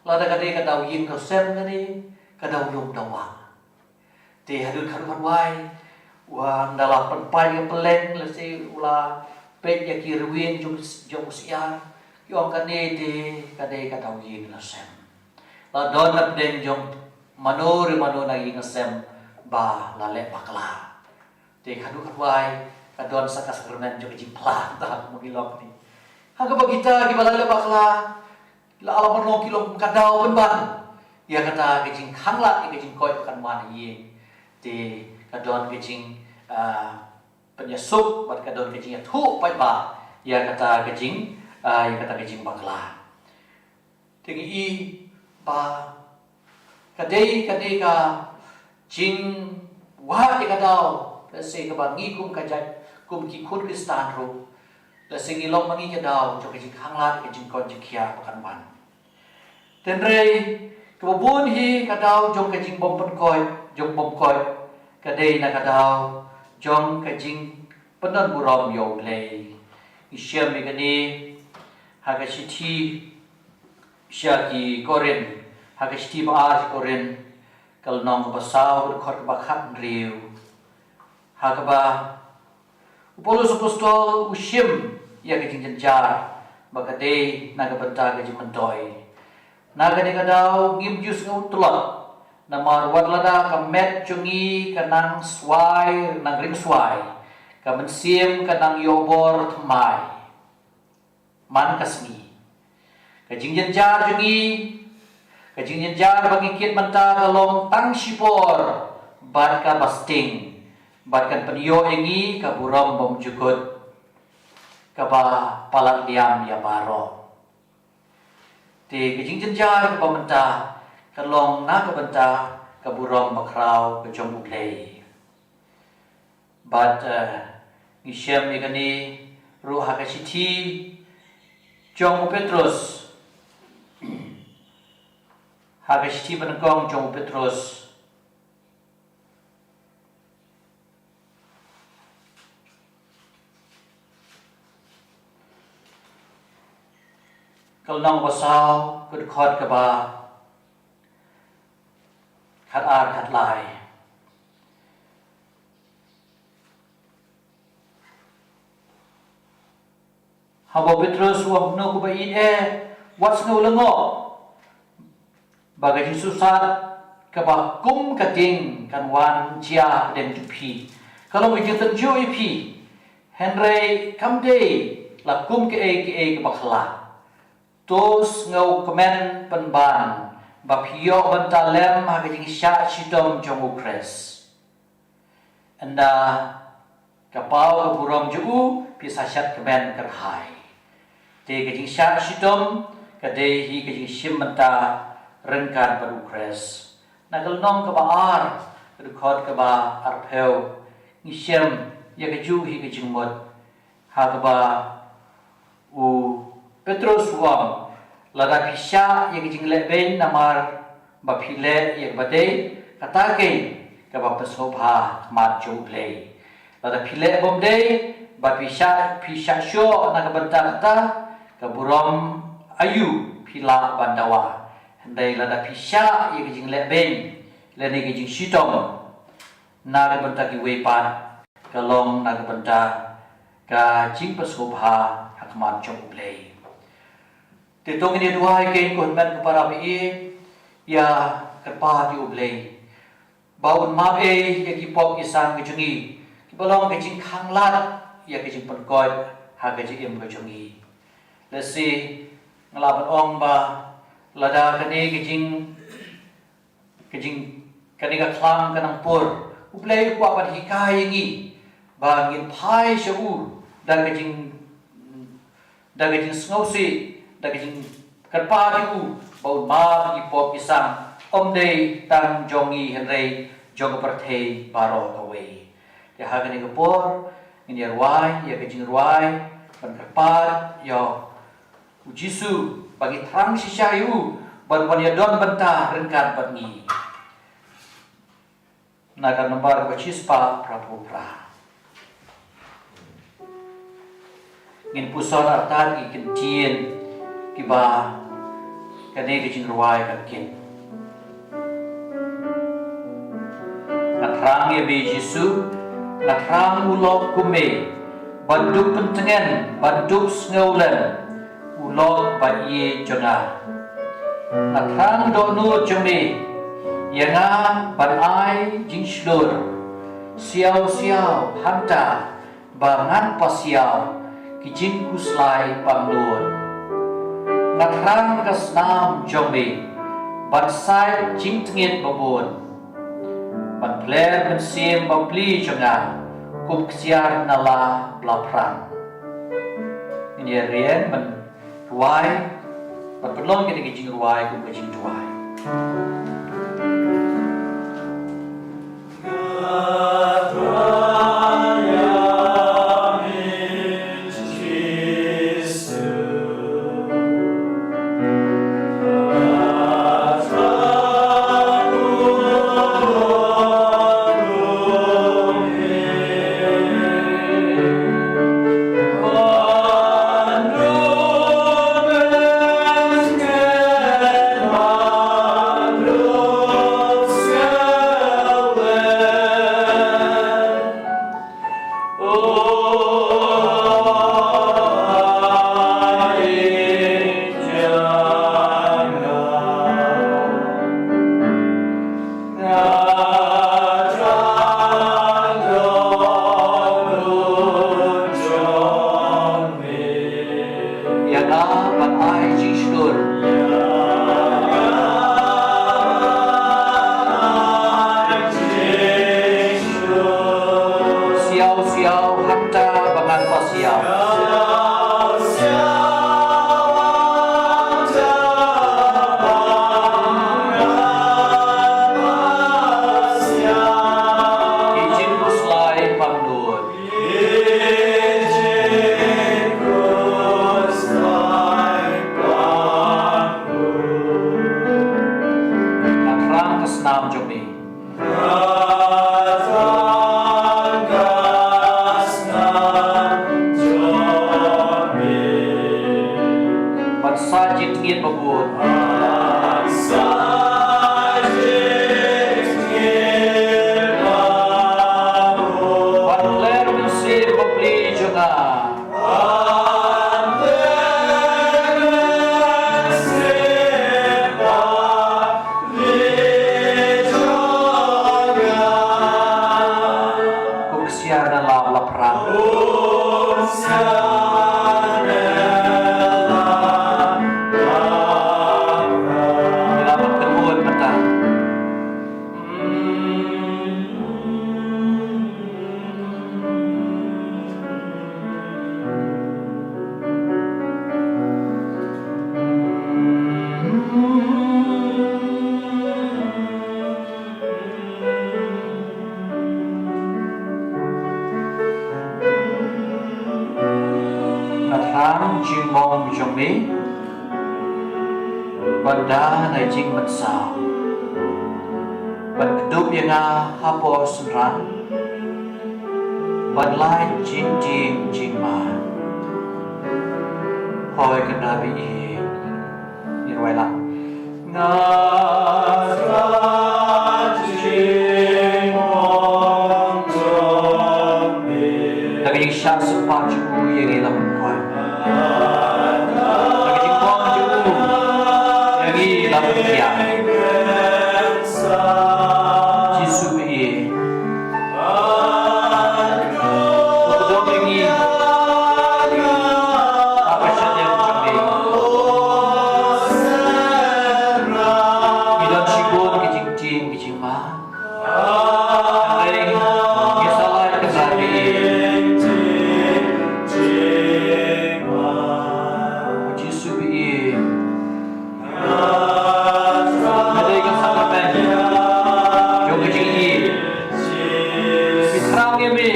lada ka dei ka daw ïing daw sem kane, ka daw lum daw wah. Te haduh, haduh katwai Wan da la pynpaw ïa ka pylleng, lehse u la peit ïa ki rwin jong, jong u syiar. Ki ong kane te ka dei ka daw ïing la sem. La don na pdeng jong mano re mano na ïing la sem ba la leh bakla. Te ka dei ka duwai, ka don sa ka sakramen jong ka jingphla, ta mo ki long ni. Ha kaba kita kiba la leh bakla, la ala ban long ki long ka daw pynban ïa kata ka jingkhanglad, ïa ka jingkoit ba kan wan ha ïing. Te ka don ka jing, ah, pynïasuk, bad ka don ka jingïathuh paidbah ïa kata ka jing, ah, ïa kata ka jingbakla. Te ngi i ba ka dei, ka dei ka jingwad ïa ka daw, lehse kaba ngi kum ka jait, kum ki khun Khristan ruh, lehse ngi long ma ngi ka daw jong ka jingkhanglad, ka jingkoit jingkhiah ba kan wan. Hynrei kaba bun hi ka daw jong ka jingbym pynkoit, jong bym koit, ka dei na ka daw jong ka jingpyndonburom ïa U Blei. Ngi shem ïa kane ha ka shithi sha ki Korinth, ha ka shithi ba ar sha ki Korinth, ka lynnong kaba saw, ka dkhot kaba khathynriew. Ha kaba u Paulus Apostol u shim ïa ka jingjynjar ba ka dei na ka bynta ka jingmyntoi. Na kane ka daw ngim ju sngew tlot, namar wat lada ka met jong ngi ka nang swai, nang ring swai, ka mynsiem ka nang ïoh bor thymmai man ka sngi. Ka jingjynjar jong ngi, ka jingjynjar ba ngi kit mynta ka long tang shipor bad kaba sting, bad kan pynïoh ïa ngi ka burom bymjukut kaba palat liam ïa baroh. Te ka jingjynjar kaba mynta ka long na ka bynta ka burom bakhraw ka jong U Blei. Bad, eh, ngi shem ïa kane ruh ha ka shithi jong u Petros. Ha ka shithi banyngkong jong u Petros, ka lynnong ba saw, ka dkhot kaba khatar khatlai. Haba u Petros u ong kumno, ko ba ïeit eh, wat sngew lyngngoh ba ka jingsuhsat kaba kum ka ding kan wan jia hapdeng jong phi, ka long ka jingtynjuh ïa phi. Hynrei kam dei la kum kaei kaei kaba khla. To sngewkmen pynban ba phi ïoh bynta lem ha ka jingshah shitom jong u Khrist. Ynda ka paw ka burom jong u, phi sa shad kmen kyrhai. Te ka jingshah shitom ka dei hi ka jingshim bynta ryngkat bad u Khrist. Na ka lynnong kaba ar, ka dkhot kaba arphew, ngi shem ïa kajuh hi ka jingmut, ha kaba u Petros u ong, lada phi shah ïa ka jinglehbeiñ namar ba phi leh ïa kaba dei, kata keiñ kaba pynsngewbha ha khmat jong U Blei. Lada phi leh bym dei, ba phi shah, phi shah shoh na ka bynta kata, ka burom aïu phi lah ban dawa? Hynrei lada phi shah ïa ka jinglehbeiñ lane ka jingshitom na ka bynta kiwei pat, ka long na ka bynta ka jingpynsngewbha ha khmat jong U Blei. Te to ngin ïa duwai keiñ, ko hynmen ko para ba ïeit, ïa kyrpad ïa U Blei ba un map ei ïa ki pop ki sang ki jong ngi, kiba long ka jingkhanglad ïa ka jingpynkoit ha ka jingim ka jong ngi. Lehse nga lah ban ong ba lada kane ka jing ka jing, kane ka khlam ka nang pur, U Blei u kwah ban hikai ïa ngi ba ngin phai sha u da ka jing, da ka jingsngewsih, da ka jingkyrpad ïa u ba un map ïa ki pop ki sang, ym dei tang jong ngi hynrei jong ka pyrthei baroh kawei. Te ha kane ka por ngin ïa rwai ïa ka jingrwai ban kyrpad ïa u Jisu, ba ngi thrang shisha ïa u ban wan ïadon bynta ryngkat bad ngi. Na ka nombar kaba shispah phraphew phra. Ngin puson artat ki ktien kiba kane ka jingrwai ka kit. Nga thrang ïa me Jisu, Nga thrang u lok kum me, ban dup pyntngen, ban dup sngewlem, u lok ba ïeit jong nga. Nga thrang dohnud jong me ïa nga ban ai jingshlur, siaw siaw hangta ba ngan pasiaw ki jingkhuslai pangnud. Nga thrang ka snam jong me ban sait jingtngit babun, ban pler mynsiem bapli jong nga kum ksiar na la ba la phrang. Ngin ïa riang ban rwai, ban pynlong kita ki jingrwai kum ka jingduwai. Ïa nga ban ai jingshlur. Siaw siaw hangta ba ngan pasiaw. Ki jingkhuslai pangnud. Nga thrang ka snam jong me. Ban sait jingtngit babun. Ban pler mynsiem bapli jong nga. Kum ksiar na la ba la phrang. Ïa la ban kynmaw mynta. Nga thrang jingmong jong me ban da na jingmynsaw, ban kdup ïa nga hapoh synran, ban lait jingtieng jingma. Hoi kynrad ba ïeit, ngi rwai lang. Nga thrang jingmong jong me. Da ka jingshah sympat jong u ïa ngi la pynkhoi. Da ka jingmong jong u ïa ngi la pynkhia. Jisu ba ïeit. Ngi don shibun ki jingtieng ki jingma. Hynrei ngi sa lait kynrad ïa me. Jisu ba ïeit. Nga dei ka sakramen jong ka jingïeit. Ngi thrang ïa me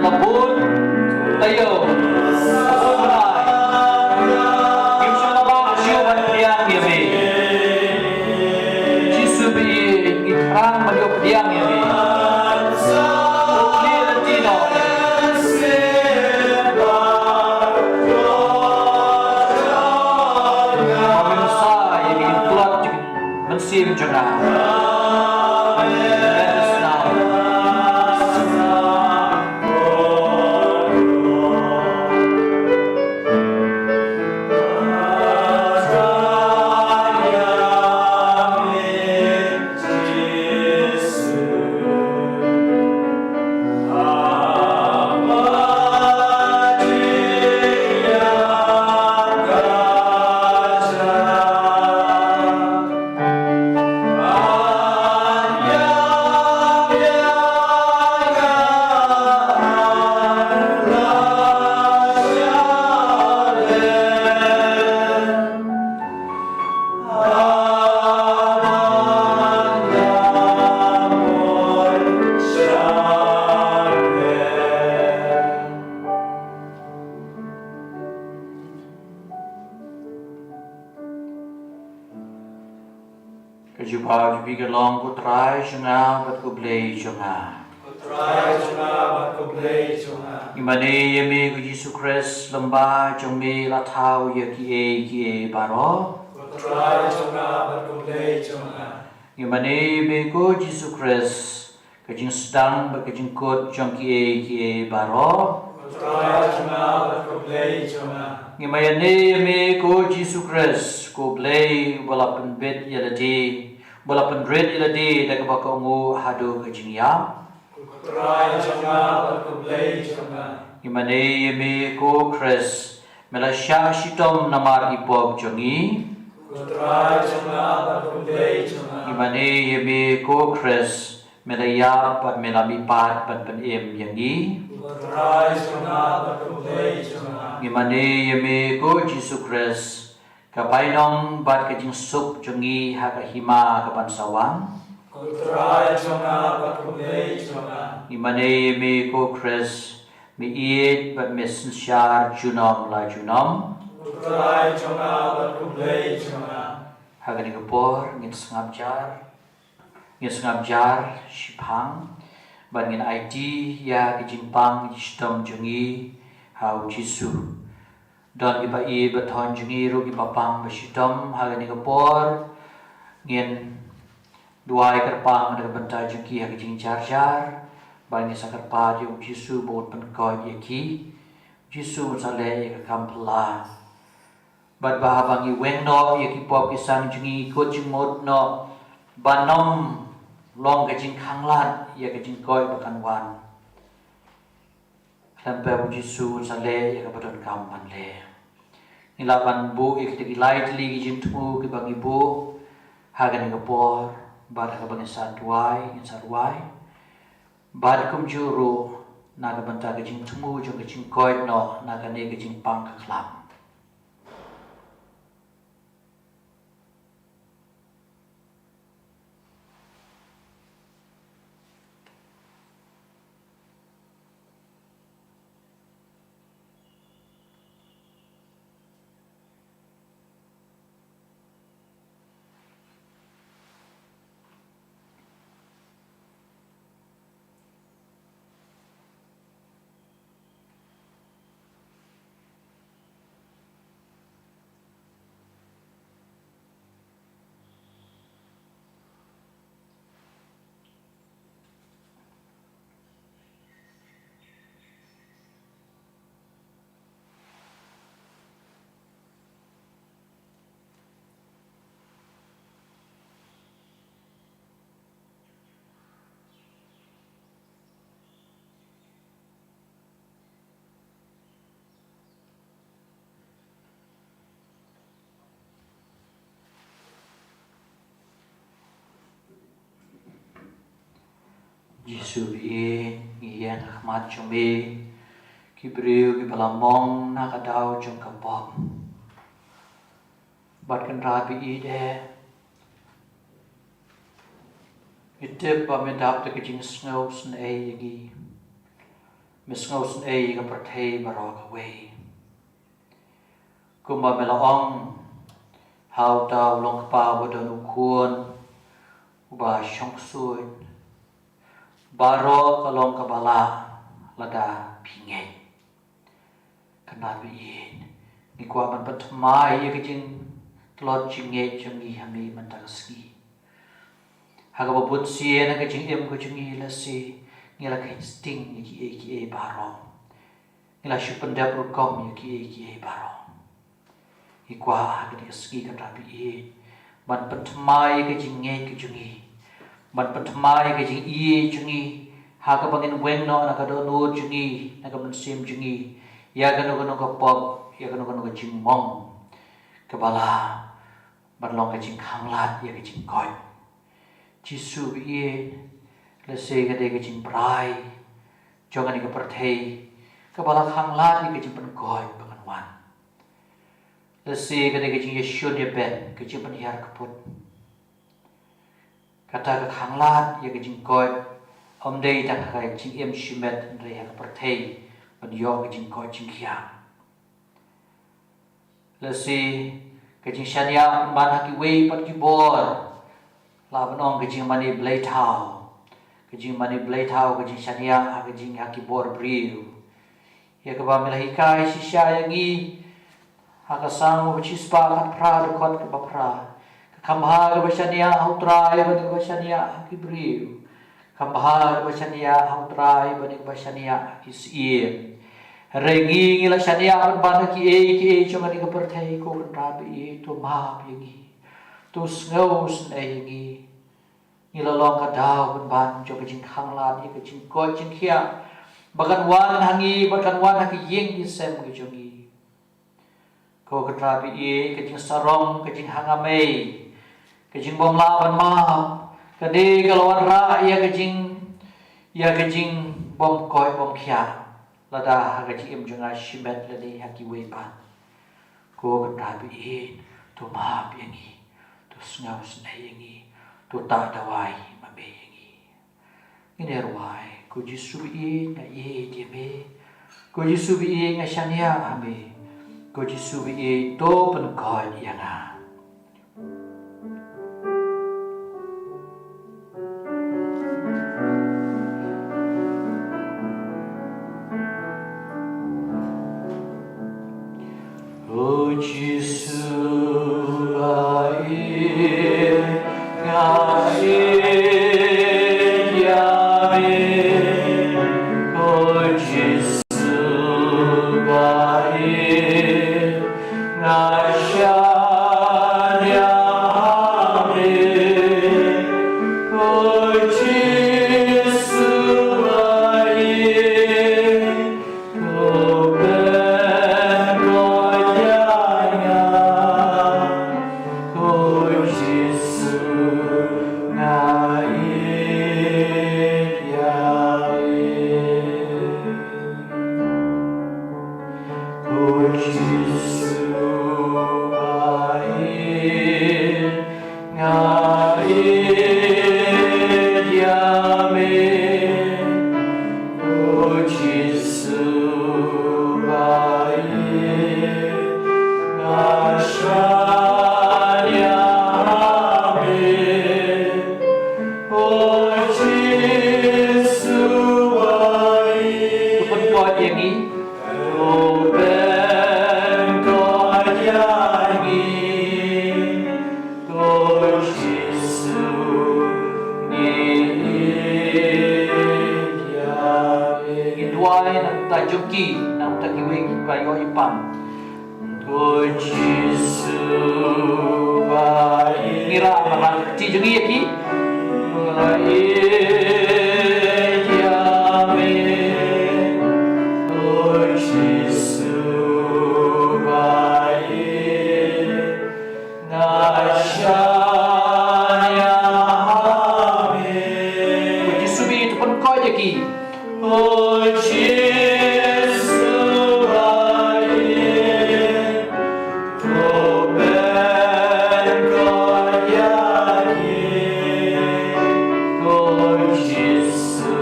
la bun taïew, la bun bnai. Ngim shym la bah shuh ban pdiang ïa me. Jisu ba ïeit, ngi thrang ban ïoh pdiang ïa me. To khlieh lynti noh. Ba me masa ïa ki jingtlot jong ka mynsiem jong nga. Amen. Amen. Phi ka long ko Trai jong nga bad ko Blei jong nga. Ko Trai jong nga bad ko Blei jong nga. Ngi mane ïa me ko Jisu Khrist, lyngba jong me la thaw ïa kiei kiei baroh. Ko Trai jong nga bad ko Blei jong nga. Ngi mane ïa me ko Jisu Khrist, ka jingsdang bad ka jingkut jong kiei kiei baroh. Ko Trai jong nga bad ko Blei jong nga. Ngi mane ïa me ko Jisu Khrist, ko Blei uba la pynbit ïa lade, uba la pynrit ïa lade da kaba kohnguh haduh ka jingïap. Ko Trai jong nga bad ko Blei jong nga. Ngi mane ïa me ko Khrist, me la shah shitom namar ki pop jong ngi. Ko Trai jong nga bad ko Blei jong nga. Ngi mane ïa me ko Khrist, me la ïap bad me la mihpat ban pynim ïa ngi. Ko Trai jong nga bad ko Blei jong nga. Ngi mane ïa me ko Jisu Khrist, ka bainong bad ka jingsuk jong ngi ha ka hima kaban sa wan. Ko Trai jong nga bad ko Blei jong nga. Ngi mane ïa me ko Khrist, me ïeit bad me synshar junom la junom. Ko Trai jong nga bad ko Blei jong nga. Ha kane ka por ngin sngap jar, ngin sngap jar shiphang bad ngin aiti ïa ka jingpang shitom jong ngi ha u Jisu. Don kiba ïeit ba thon jong ngi ruh kiba pang ba shitom ha kane ka por. Ngin duwai kyrpang na ka bynta jong ki ha ka jingjar jar, bad ngin sa kyrpad ïa u Jisu ba un pynkoit ïa ki. U Jisu un sa leh ïa ka kam phylla. Bad ba haba ngi weng noh ïa ki pop ki sang jong ngi, kut jingmut noh ban ym long ka jingkhanglad ïa ka jingkoit ba kan wan. Khlem pep u Jisu un sa leh ïa kaba donkam ban leh. Ngi lah ban buh ïa kita ki lai tylli ki jingthmu kiba ngi buh ha kane ka por, bad ha kaba ngin sa duwai, ngin sa duwai. Bad kumjuh ruh na ka bynta ka jingthmu jong ka jingkoit noh na kane ka jingpang ka khlam. Jisu ba ïeit, ngi ïeng ha khmat jong me, ki briew kiba la mong na ka daw jong ka pop. Bad Kynrad ba ïeit eh, ngi tip ba me dap da ka jingsngew sngewsynei ïa ngi. Me sngew sngewsynei ïa ka pyrthei baroh kawei. Kumba me la ong, ha uta u long kpa uba don u khun uba shong ksuid, baroh ka long kaba lah lada phi ngeit. Kynrad ba ïeit, ngi kwah ban pynthymmai ïa ka jingtlot jingngeit jong ngi ha me mynta ka sngi. Ha kaba bun sien ha ka jingim ka jong ngi, lehse ngi la kheiñ sting ïa kiei kiei baroh. Ngi la shu pyndep rukom ïa kiei kiei baroh. Ngi kwah ha kane ka sngi, Kynrad ba ïeit, ban pynthymmai ïa ka jingngeit ka jong ngi, ban pynthymmai ïa ka jingïeit jong ngi, ha kaba ngin weng noh na ka dohnud jong ngi, na ka mynsiem jong ngi, ïa kano kano ka pop, ïa kano kano ka jingmong kaba lah ban long ka jingkhanglad ïa ka jingkoit. Jisu ba ïeit, lehse ka dei ka jingbrai jong kane ka pyrthei kaba la khanglad ïa ka jingpynkoit ba kan wan. Lehse ka dei ka jingïashun ïabeh, ka jingpynhiar kput. Kata ka khanglad ïa ka jingkoit ym dei tang ha ka jingim shimet, hynrei ha ka pyrthei ban ïoh ka jingkoit jingkhiah. Lehse ka jingshaniah pynban ha kiwei pat ki bor Lah ban ong ka jingmane blei thaw, ka jingmane blei thaw, ka jingshaniah ha ka jing, ha ki bor briew. Ïa kaba me la hikai shisha ïa ngi ha ka Salm ba shispah khatphra, dkhot kaba phra. Ka kham bha kaba shaniah ha U Trai ban ïa kaba shaniah ha ki briew. Kham bha kaba shaniah ha U Trai ban ïa kaba shaniah ha ki syiem. Hynrei ngi, ngi la shaniah pynban ha kiei kiei jong kane ka pyrthei. Ko Kynrad ba ïeit, to map ïa ngi, to sngewsynei ïa ngi. Ngi la long ka daw pynban jong ka jingkhanglad ïa ka jingkoit jingkhiah ba kan wan ha ngi, ba kan wan ha ka ïing ka sem ka jong ngi. Ko Kynrad ba ïeit, ka jingsarong, ka jinghangamei, ka jingbymlah ban map, kane ka la wanrah ïa ka jing, ïa ka jingbymkoit bymkhiah, lada ha ka jingim jong nga shimet lane ha kiwei pat. Ko Kynrad ba ïeit, to map ïa ngi, to sngewsynei ïa ngi, to tah dawai ma me ïa ngi. Ngin ïa rwai. Ko Jisu ba ïeit, nga ïeit ïa me. Ko Jisu ba ïeit, nga shaniah ha me. Ko Jisu ba ïeit, to pynkoit ïa nga. Ko Jisu ba ïeit, nga ïeit ïa me. Ko Jisu ba ïeit, nga shaniah ha me. Ko Jisu ba ïeit, to pynkoit ïa nga. Ko Jisu, nga ïeit ïa me. Ko Jisu ba ïeit, nga ïeit ïa me. Ko Jisu ba ïeit, nga shaniah ha me. Ko Jisu ba ïeit, to pynkoit ïa ngi. To pynkoit ïa ngi. Ko Jisu, ngi ïeit ïa me. Ngin duwai na ka bynta jong ki, na ka bynta kiwei kiba ïoh ïa pang. Ko Jisu ba ïeit. Ngi rah markti jong ngi ïa ki. Ba ïeit ïa me. Ko Jisu ba ïeit, nga shaniah ha me. Ko Jisu ba ïeit, to pynkoit ïa ki. Ko Jisu ba ïeit, to pynkoit ïa ki. Ko Jisu,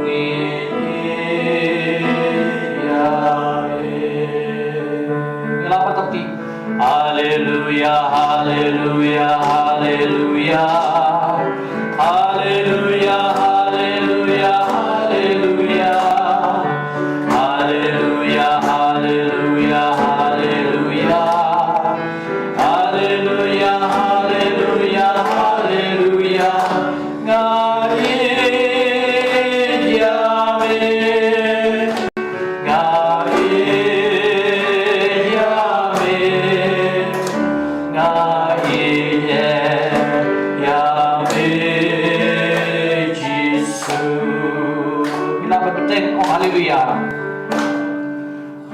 ngi ïeit ïa me. Ngi lah ban tap kti. Haleluia, haleluia, haleluia. Haleluia, haleluia, haleluia. Haleluia, haleluia, haleluia. Haleluia, haleluia, haleluia. Nga ïeit ïa me. Nga ïeit ïa me, nga ïeit ïa me, Jisu. Ngi lah ban bteng, oh, haleluia.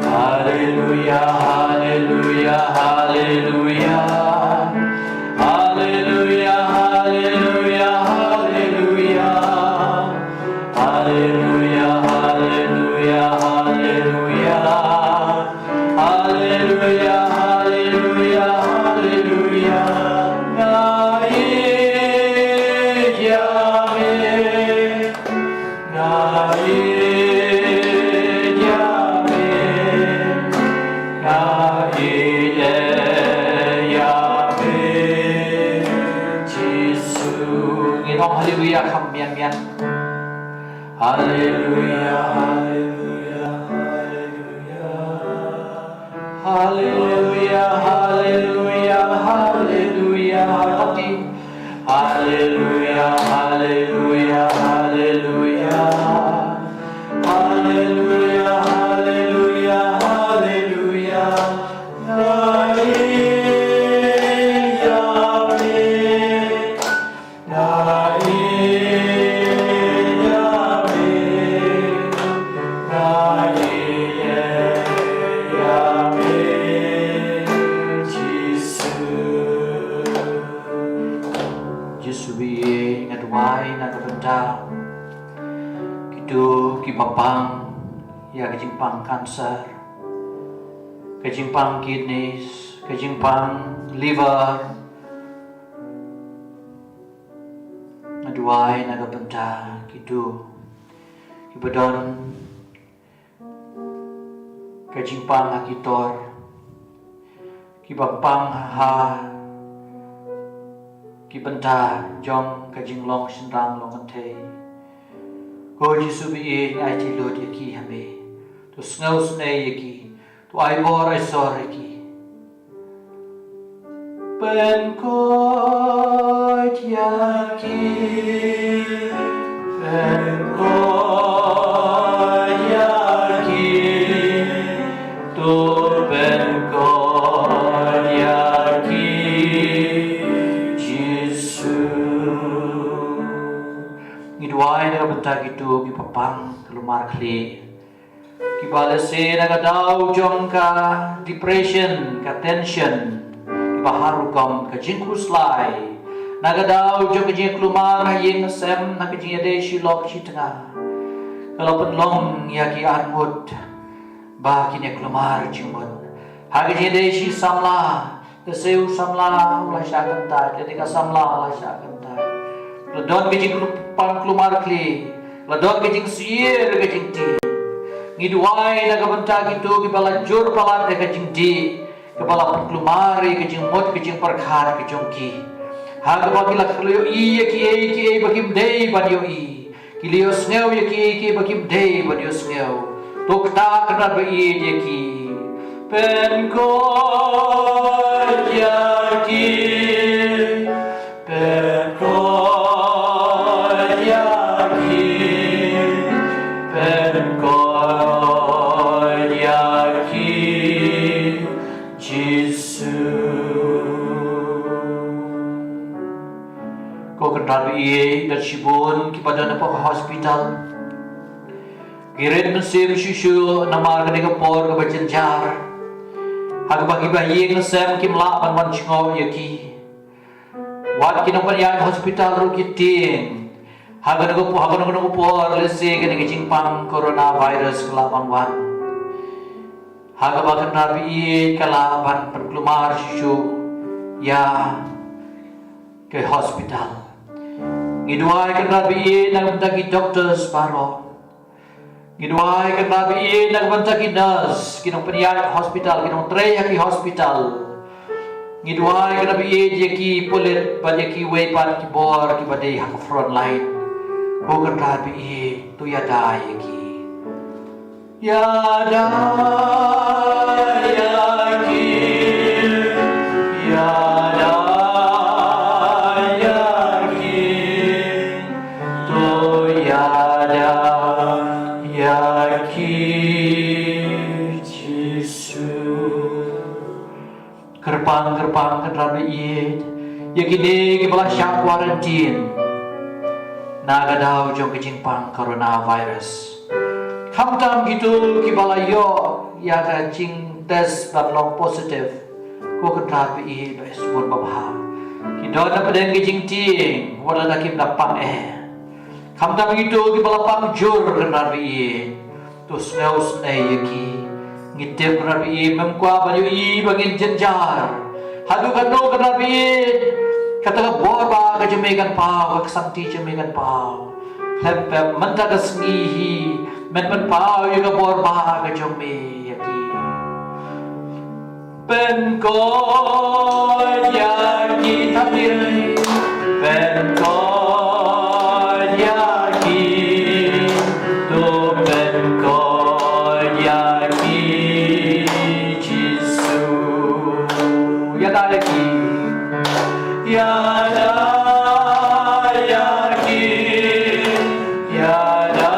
Haleluia, haleluia, haleluia. Haleluia, haleluia, haleluia. Haleluia, haleluia, haleluia. Haleluia, haleluia, haleluia. Nga ïeit ïa me. Nga ïeit ïa me. Nga ïeit ïa me. Jisu. Kiba pang ïa ka jingpang cancer, ka jingpang kidneys, ka jingpang liver, nga duwai na ka bynta kito kiba don ka jingpang ha ki tor, kiba pang ha ki bynta jong ka jinglong shynrang long kynthei. Ko Jisu ba ïeit, nga aiti lut ïa ki ha me. To sngewsynei ïa ki, to ai bor ai sor ïa ki. Pynkoit ïa ki, pynkoit ïa ki, to pynkoit ïa ki, Jisu. Ngi duwai na ka bynta kito kiba pang ka kulmar khlieh, kiba lehse na ka daw jong ka depression, ka tension, kiba har rukom, ka jingkhuslai, na ka daw jong ka jingkulmar ha ïing ha sem, na ka jingïadei shi lok shi tnga, ka la pynlong ïa ki arngut ba kin ïa kulmar jingmut. Ha ka jingïadei shi samla, lehse u samla u la shah kyntait, lehse ka samla u la shah kyntait. La don ka jingpang kulmar khlieh, la don ka jingsyier, ka jingdih. Ngi duwai na ka bynta kito kiba la jur palat da ka jingdih, kaba la pynkulmar ïa ka jingmut, ka jingpyrkhat ka jong ki. Ha kaba ki la ïohi ïa kiei kiei ba kim dei ban ïohi, ki la ïohsngew ïa kiei kiei ba kim dei ban ïohsngew. To ktah, Kynrad ba ïeit, ïa ki. Pynkoit ïa ki, pynkoit ïa ki, pynkoit ïa ki, Jisu. Ko Kynrad ba ïeit, don shibun kiba don hapoh hospital. Ki rit mynsiem shuh shuh namar kane ka por kaba jynjar. Ha kaba kiba ïing sem kim lah ban wan jngoh ïa ki. Wat ki nongpynïaid hospital ruh ki tieng. Ha kane ka por, ha kane ka por lehse kane ka jingpang coronavirus ka lah ban wan. Ha kaba Kynrad ba ïeit ka lah ban pynkulmar shuh shuh ïa ka hospital. Ngi duwai, Kynrad ba ïeit, na ka bynta ki doctors baroh. Ngi duwai, Kynrad ba ïeit, na ka bynta ki nurse, ki nongpynïaid hospital, ki nongtrei ha ki hospital. Ngi duwai, Kynrad ba ïeit, ïa ki pulit bad ïa kiwei pat ki bor kiba dei ha ka front line. Ko Kynrad ba ïeit, to ïada ïa ki. Ïada ïa ki, ïada ïa ki, to ïada ïa ki, Jisu. Kyrpang, kyrpang, Kynrad ba ïeit, ïa kine kiba la shah quarantine na ka daw jong ka jingpang coronavirus. Khamtam kito kiba la ïoh ïa ka jingtest ban long positive, ko Kynrad ba ïeit, ba ïeit bun babha. Ki don na pdeng ka jingtieng, wat la da kim da pang eh. Khamtam kito kiba la pang jur, Kynrad ba ïeit, to sngewsynei ïa ki. Ngi tip, Kynrad ba ïeit, mem kwah ban ïohi ba ngin jynjar. Haduh katno, Kynrad ba ïeit, kata ka bor ba ka jong me kan paw, ka ksangti jong me kan paw. Khlem pep mynta ka sngi hi, men pynpaw ïa ka bor ba ka jong me ïa ki. Pynkoit ïa ki, tang ïa ki. Pynkoit ïa ki. To pynkoit ïa ki, Jisu. Ïada ïa ki. Ïada ïa ki. Ïada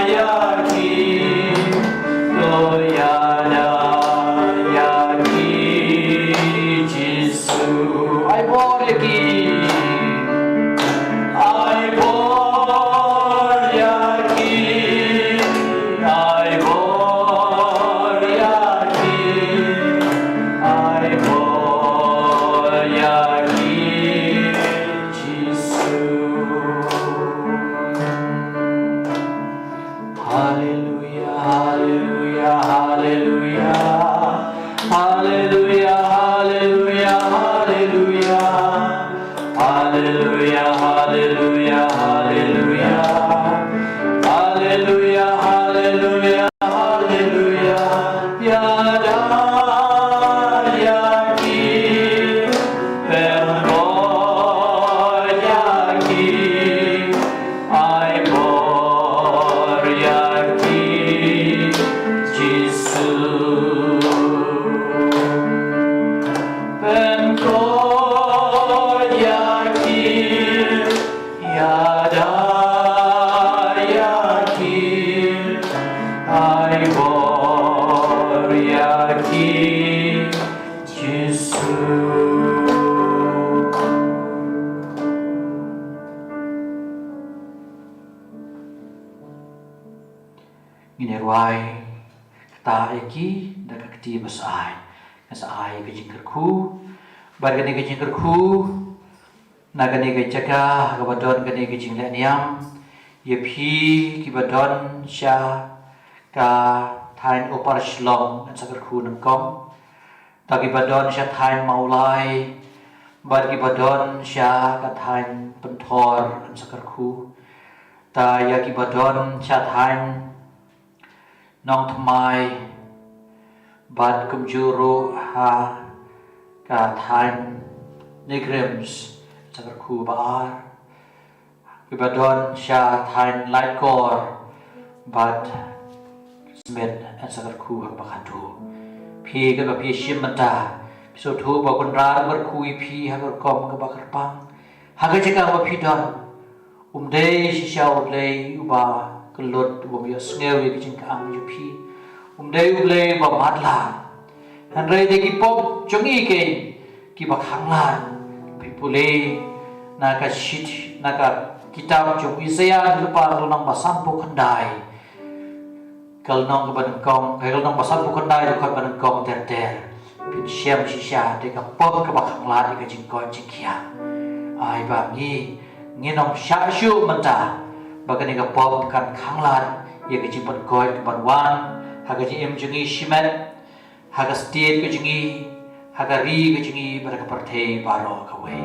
ïa ki, to ïada ïa ki, Jisu. Ai bor ïa ki. Hallelujah, hallelujah, hallelujah. Hallelujah, hallelujah, hallelujah, hallelujah. Hallelujah, hallelujah, hallelujah. Hallelujah, hallelujah, hallelujah. Ïada ïa ki, pynbor ïa ki. Ai bor ïa ki, Jisu. Pynkoit ïa ki, ïada ïa ki. Ai bor ïa ki, Jisu. Ngin ïa rwai kata ïa ki da ka kti ba sa ai. Nga sa ai ka jingkyrkhu. Bad kane ka jingkyrkhu, na kane ka jaka kaba don kane ka jingleh niam, ïa phi kiba don sha ka thaiñ Upper Shillong, ngan sa kyrkhu nyngkong. Ta kiba don sha thaiñ Mawlai, bad kiba don sha ka thaiñ Pynthor, ngan sa kyrkhu. Ta ïa kiba don sha thaiñ Nongthymmai, bad kumjuh ruh ha ka thaiñ NEIGRIHMS, ngan sa kyrkhu ba ar. Kiba don sha thaiñ Laitkor bad Smit, ngan sa kyrkhu ha kaba khatduh. Phi kaba phi shim mynta, phi sngewthuh ba U Kynrad u kyrkhu ïa phi ha ka rukom kaba kyrpang. Ha ka jaka ba phi don, um dei shisha U Blei uba kyllut, uba ïohsngew ïa ka jingkyrpad jong phi. Um dei U Blei uba matlah. Hynrei dei ki pop jong ngi keiñ kiba khanglad. Phi pule na ka shit, na ka kitab jong u Isaïah, lynnong ba sanphew khyndai, ka lynnong kaba nyngkong, ka lynnong ba sanphew khyndai, dkhot ba nyngkong ter ter. Phin shem shisha, dei ka pop kaba khanglad ïa ka jingkoit jingkhiah. Ai ba ngi, ngin ym shah shuh mynta ba kane ka pop kan khanglad ïa ka jingpynkoit kaban wan ha ka jingim jong ngi shimet, ha ka state ka jong ngi, ha ka ri ka jong ngi, bad ha ka pyrthei baroh kawei.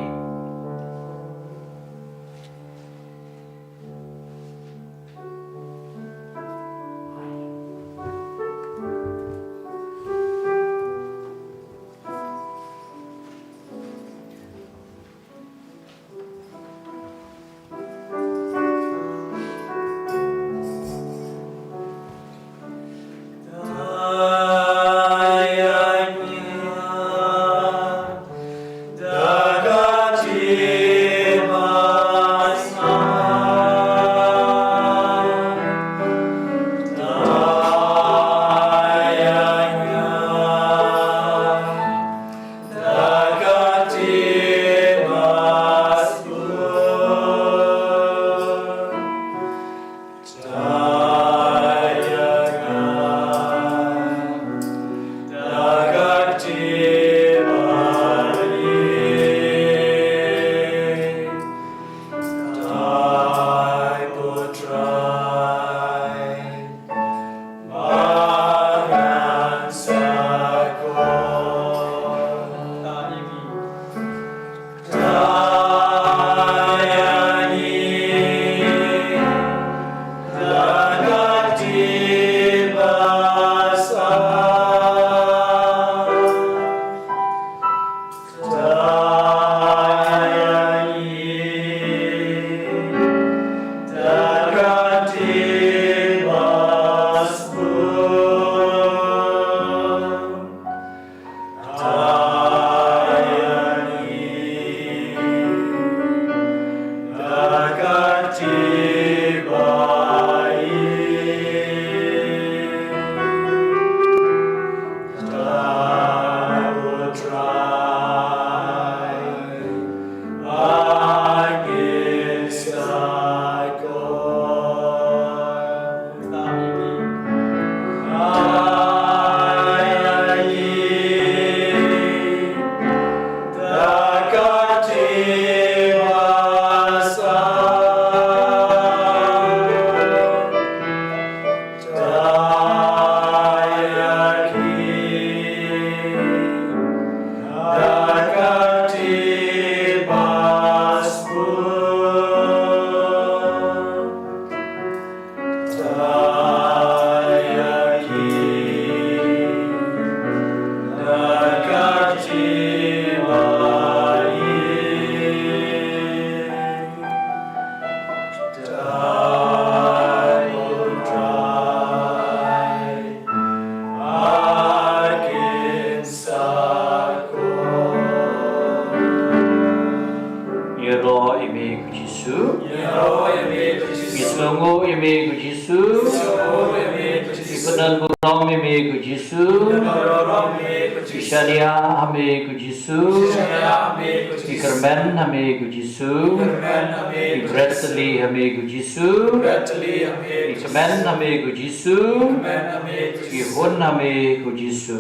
Jisu. Ngi pyndonburom ïa me ko Jisu. Ngi shaniah ha me ko Jisu. Ngi kyrmen ha me ko Jisu. Ngi bret tylli ha me ko Jisu. Ngi kmen ha me ko Jisu. Ngi hun ha me ko Jisu.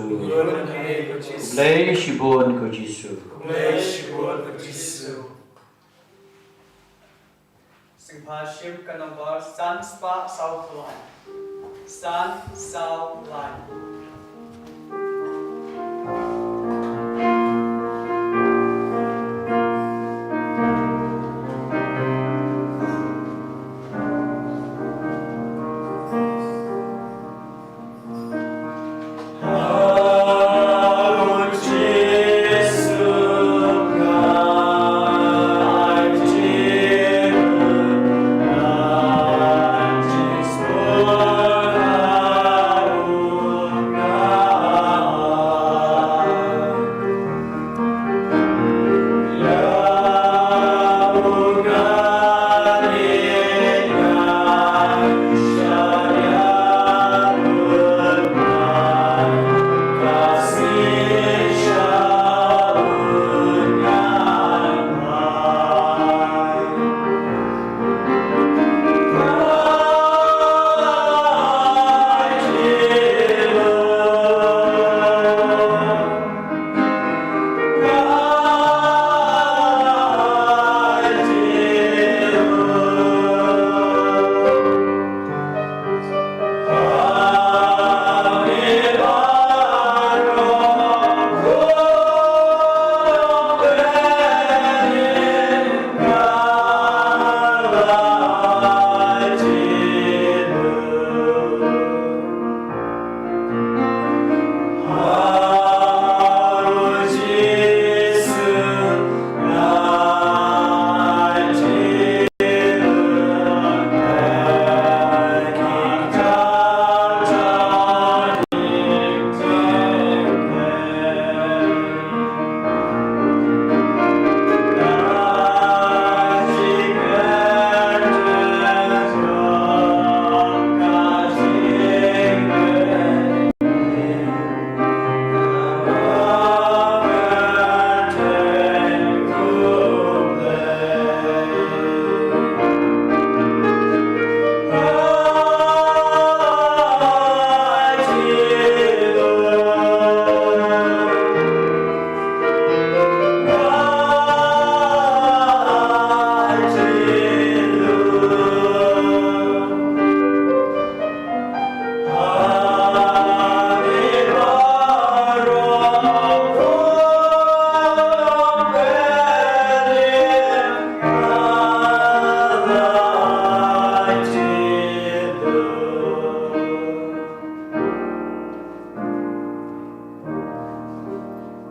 Khublei shibun ko Jisu. Sngewbha shim ka nombar san spah saw lai. San saw lai.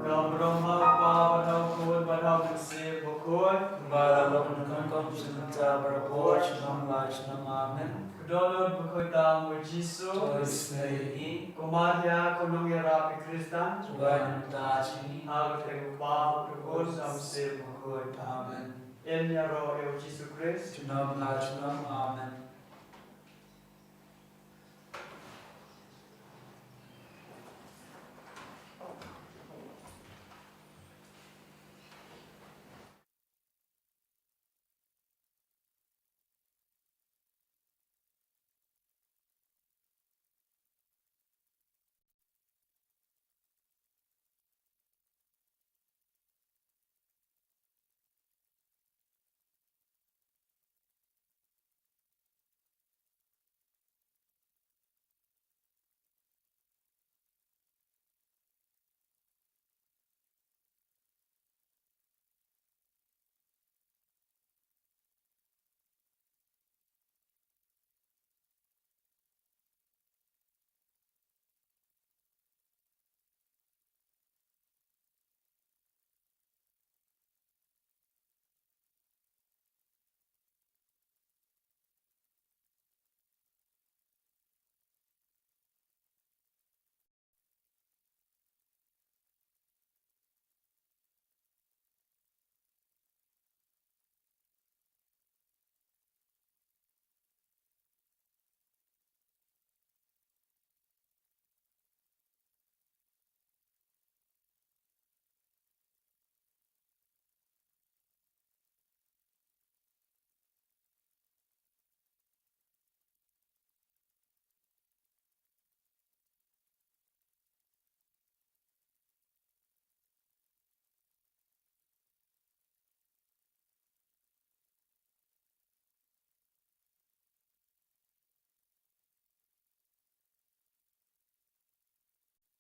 Ka burom ha u Kpa bad ha u Khun bad ha u Mynsiem Bakhuid. Kumba la long mynnyngkong, kumjuh mynta, barabor, junom la junom. Amen. Khublei bakhuid tam u Jisu. To isynei ïa ngi. Ko Maria, ko nongïarap ki Khristan. Duwai namar jong ngi. Ha ka kyrteng u Kpa, u Khun, u Mynsiem Bakhuid. Amen. Yn ïaroh ïa u Jisu Khrist. Junom la junom. Amen.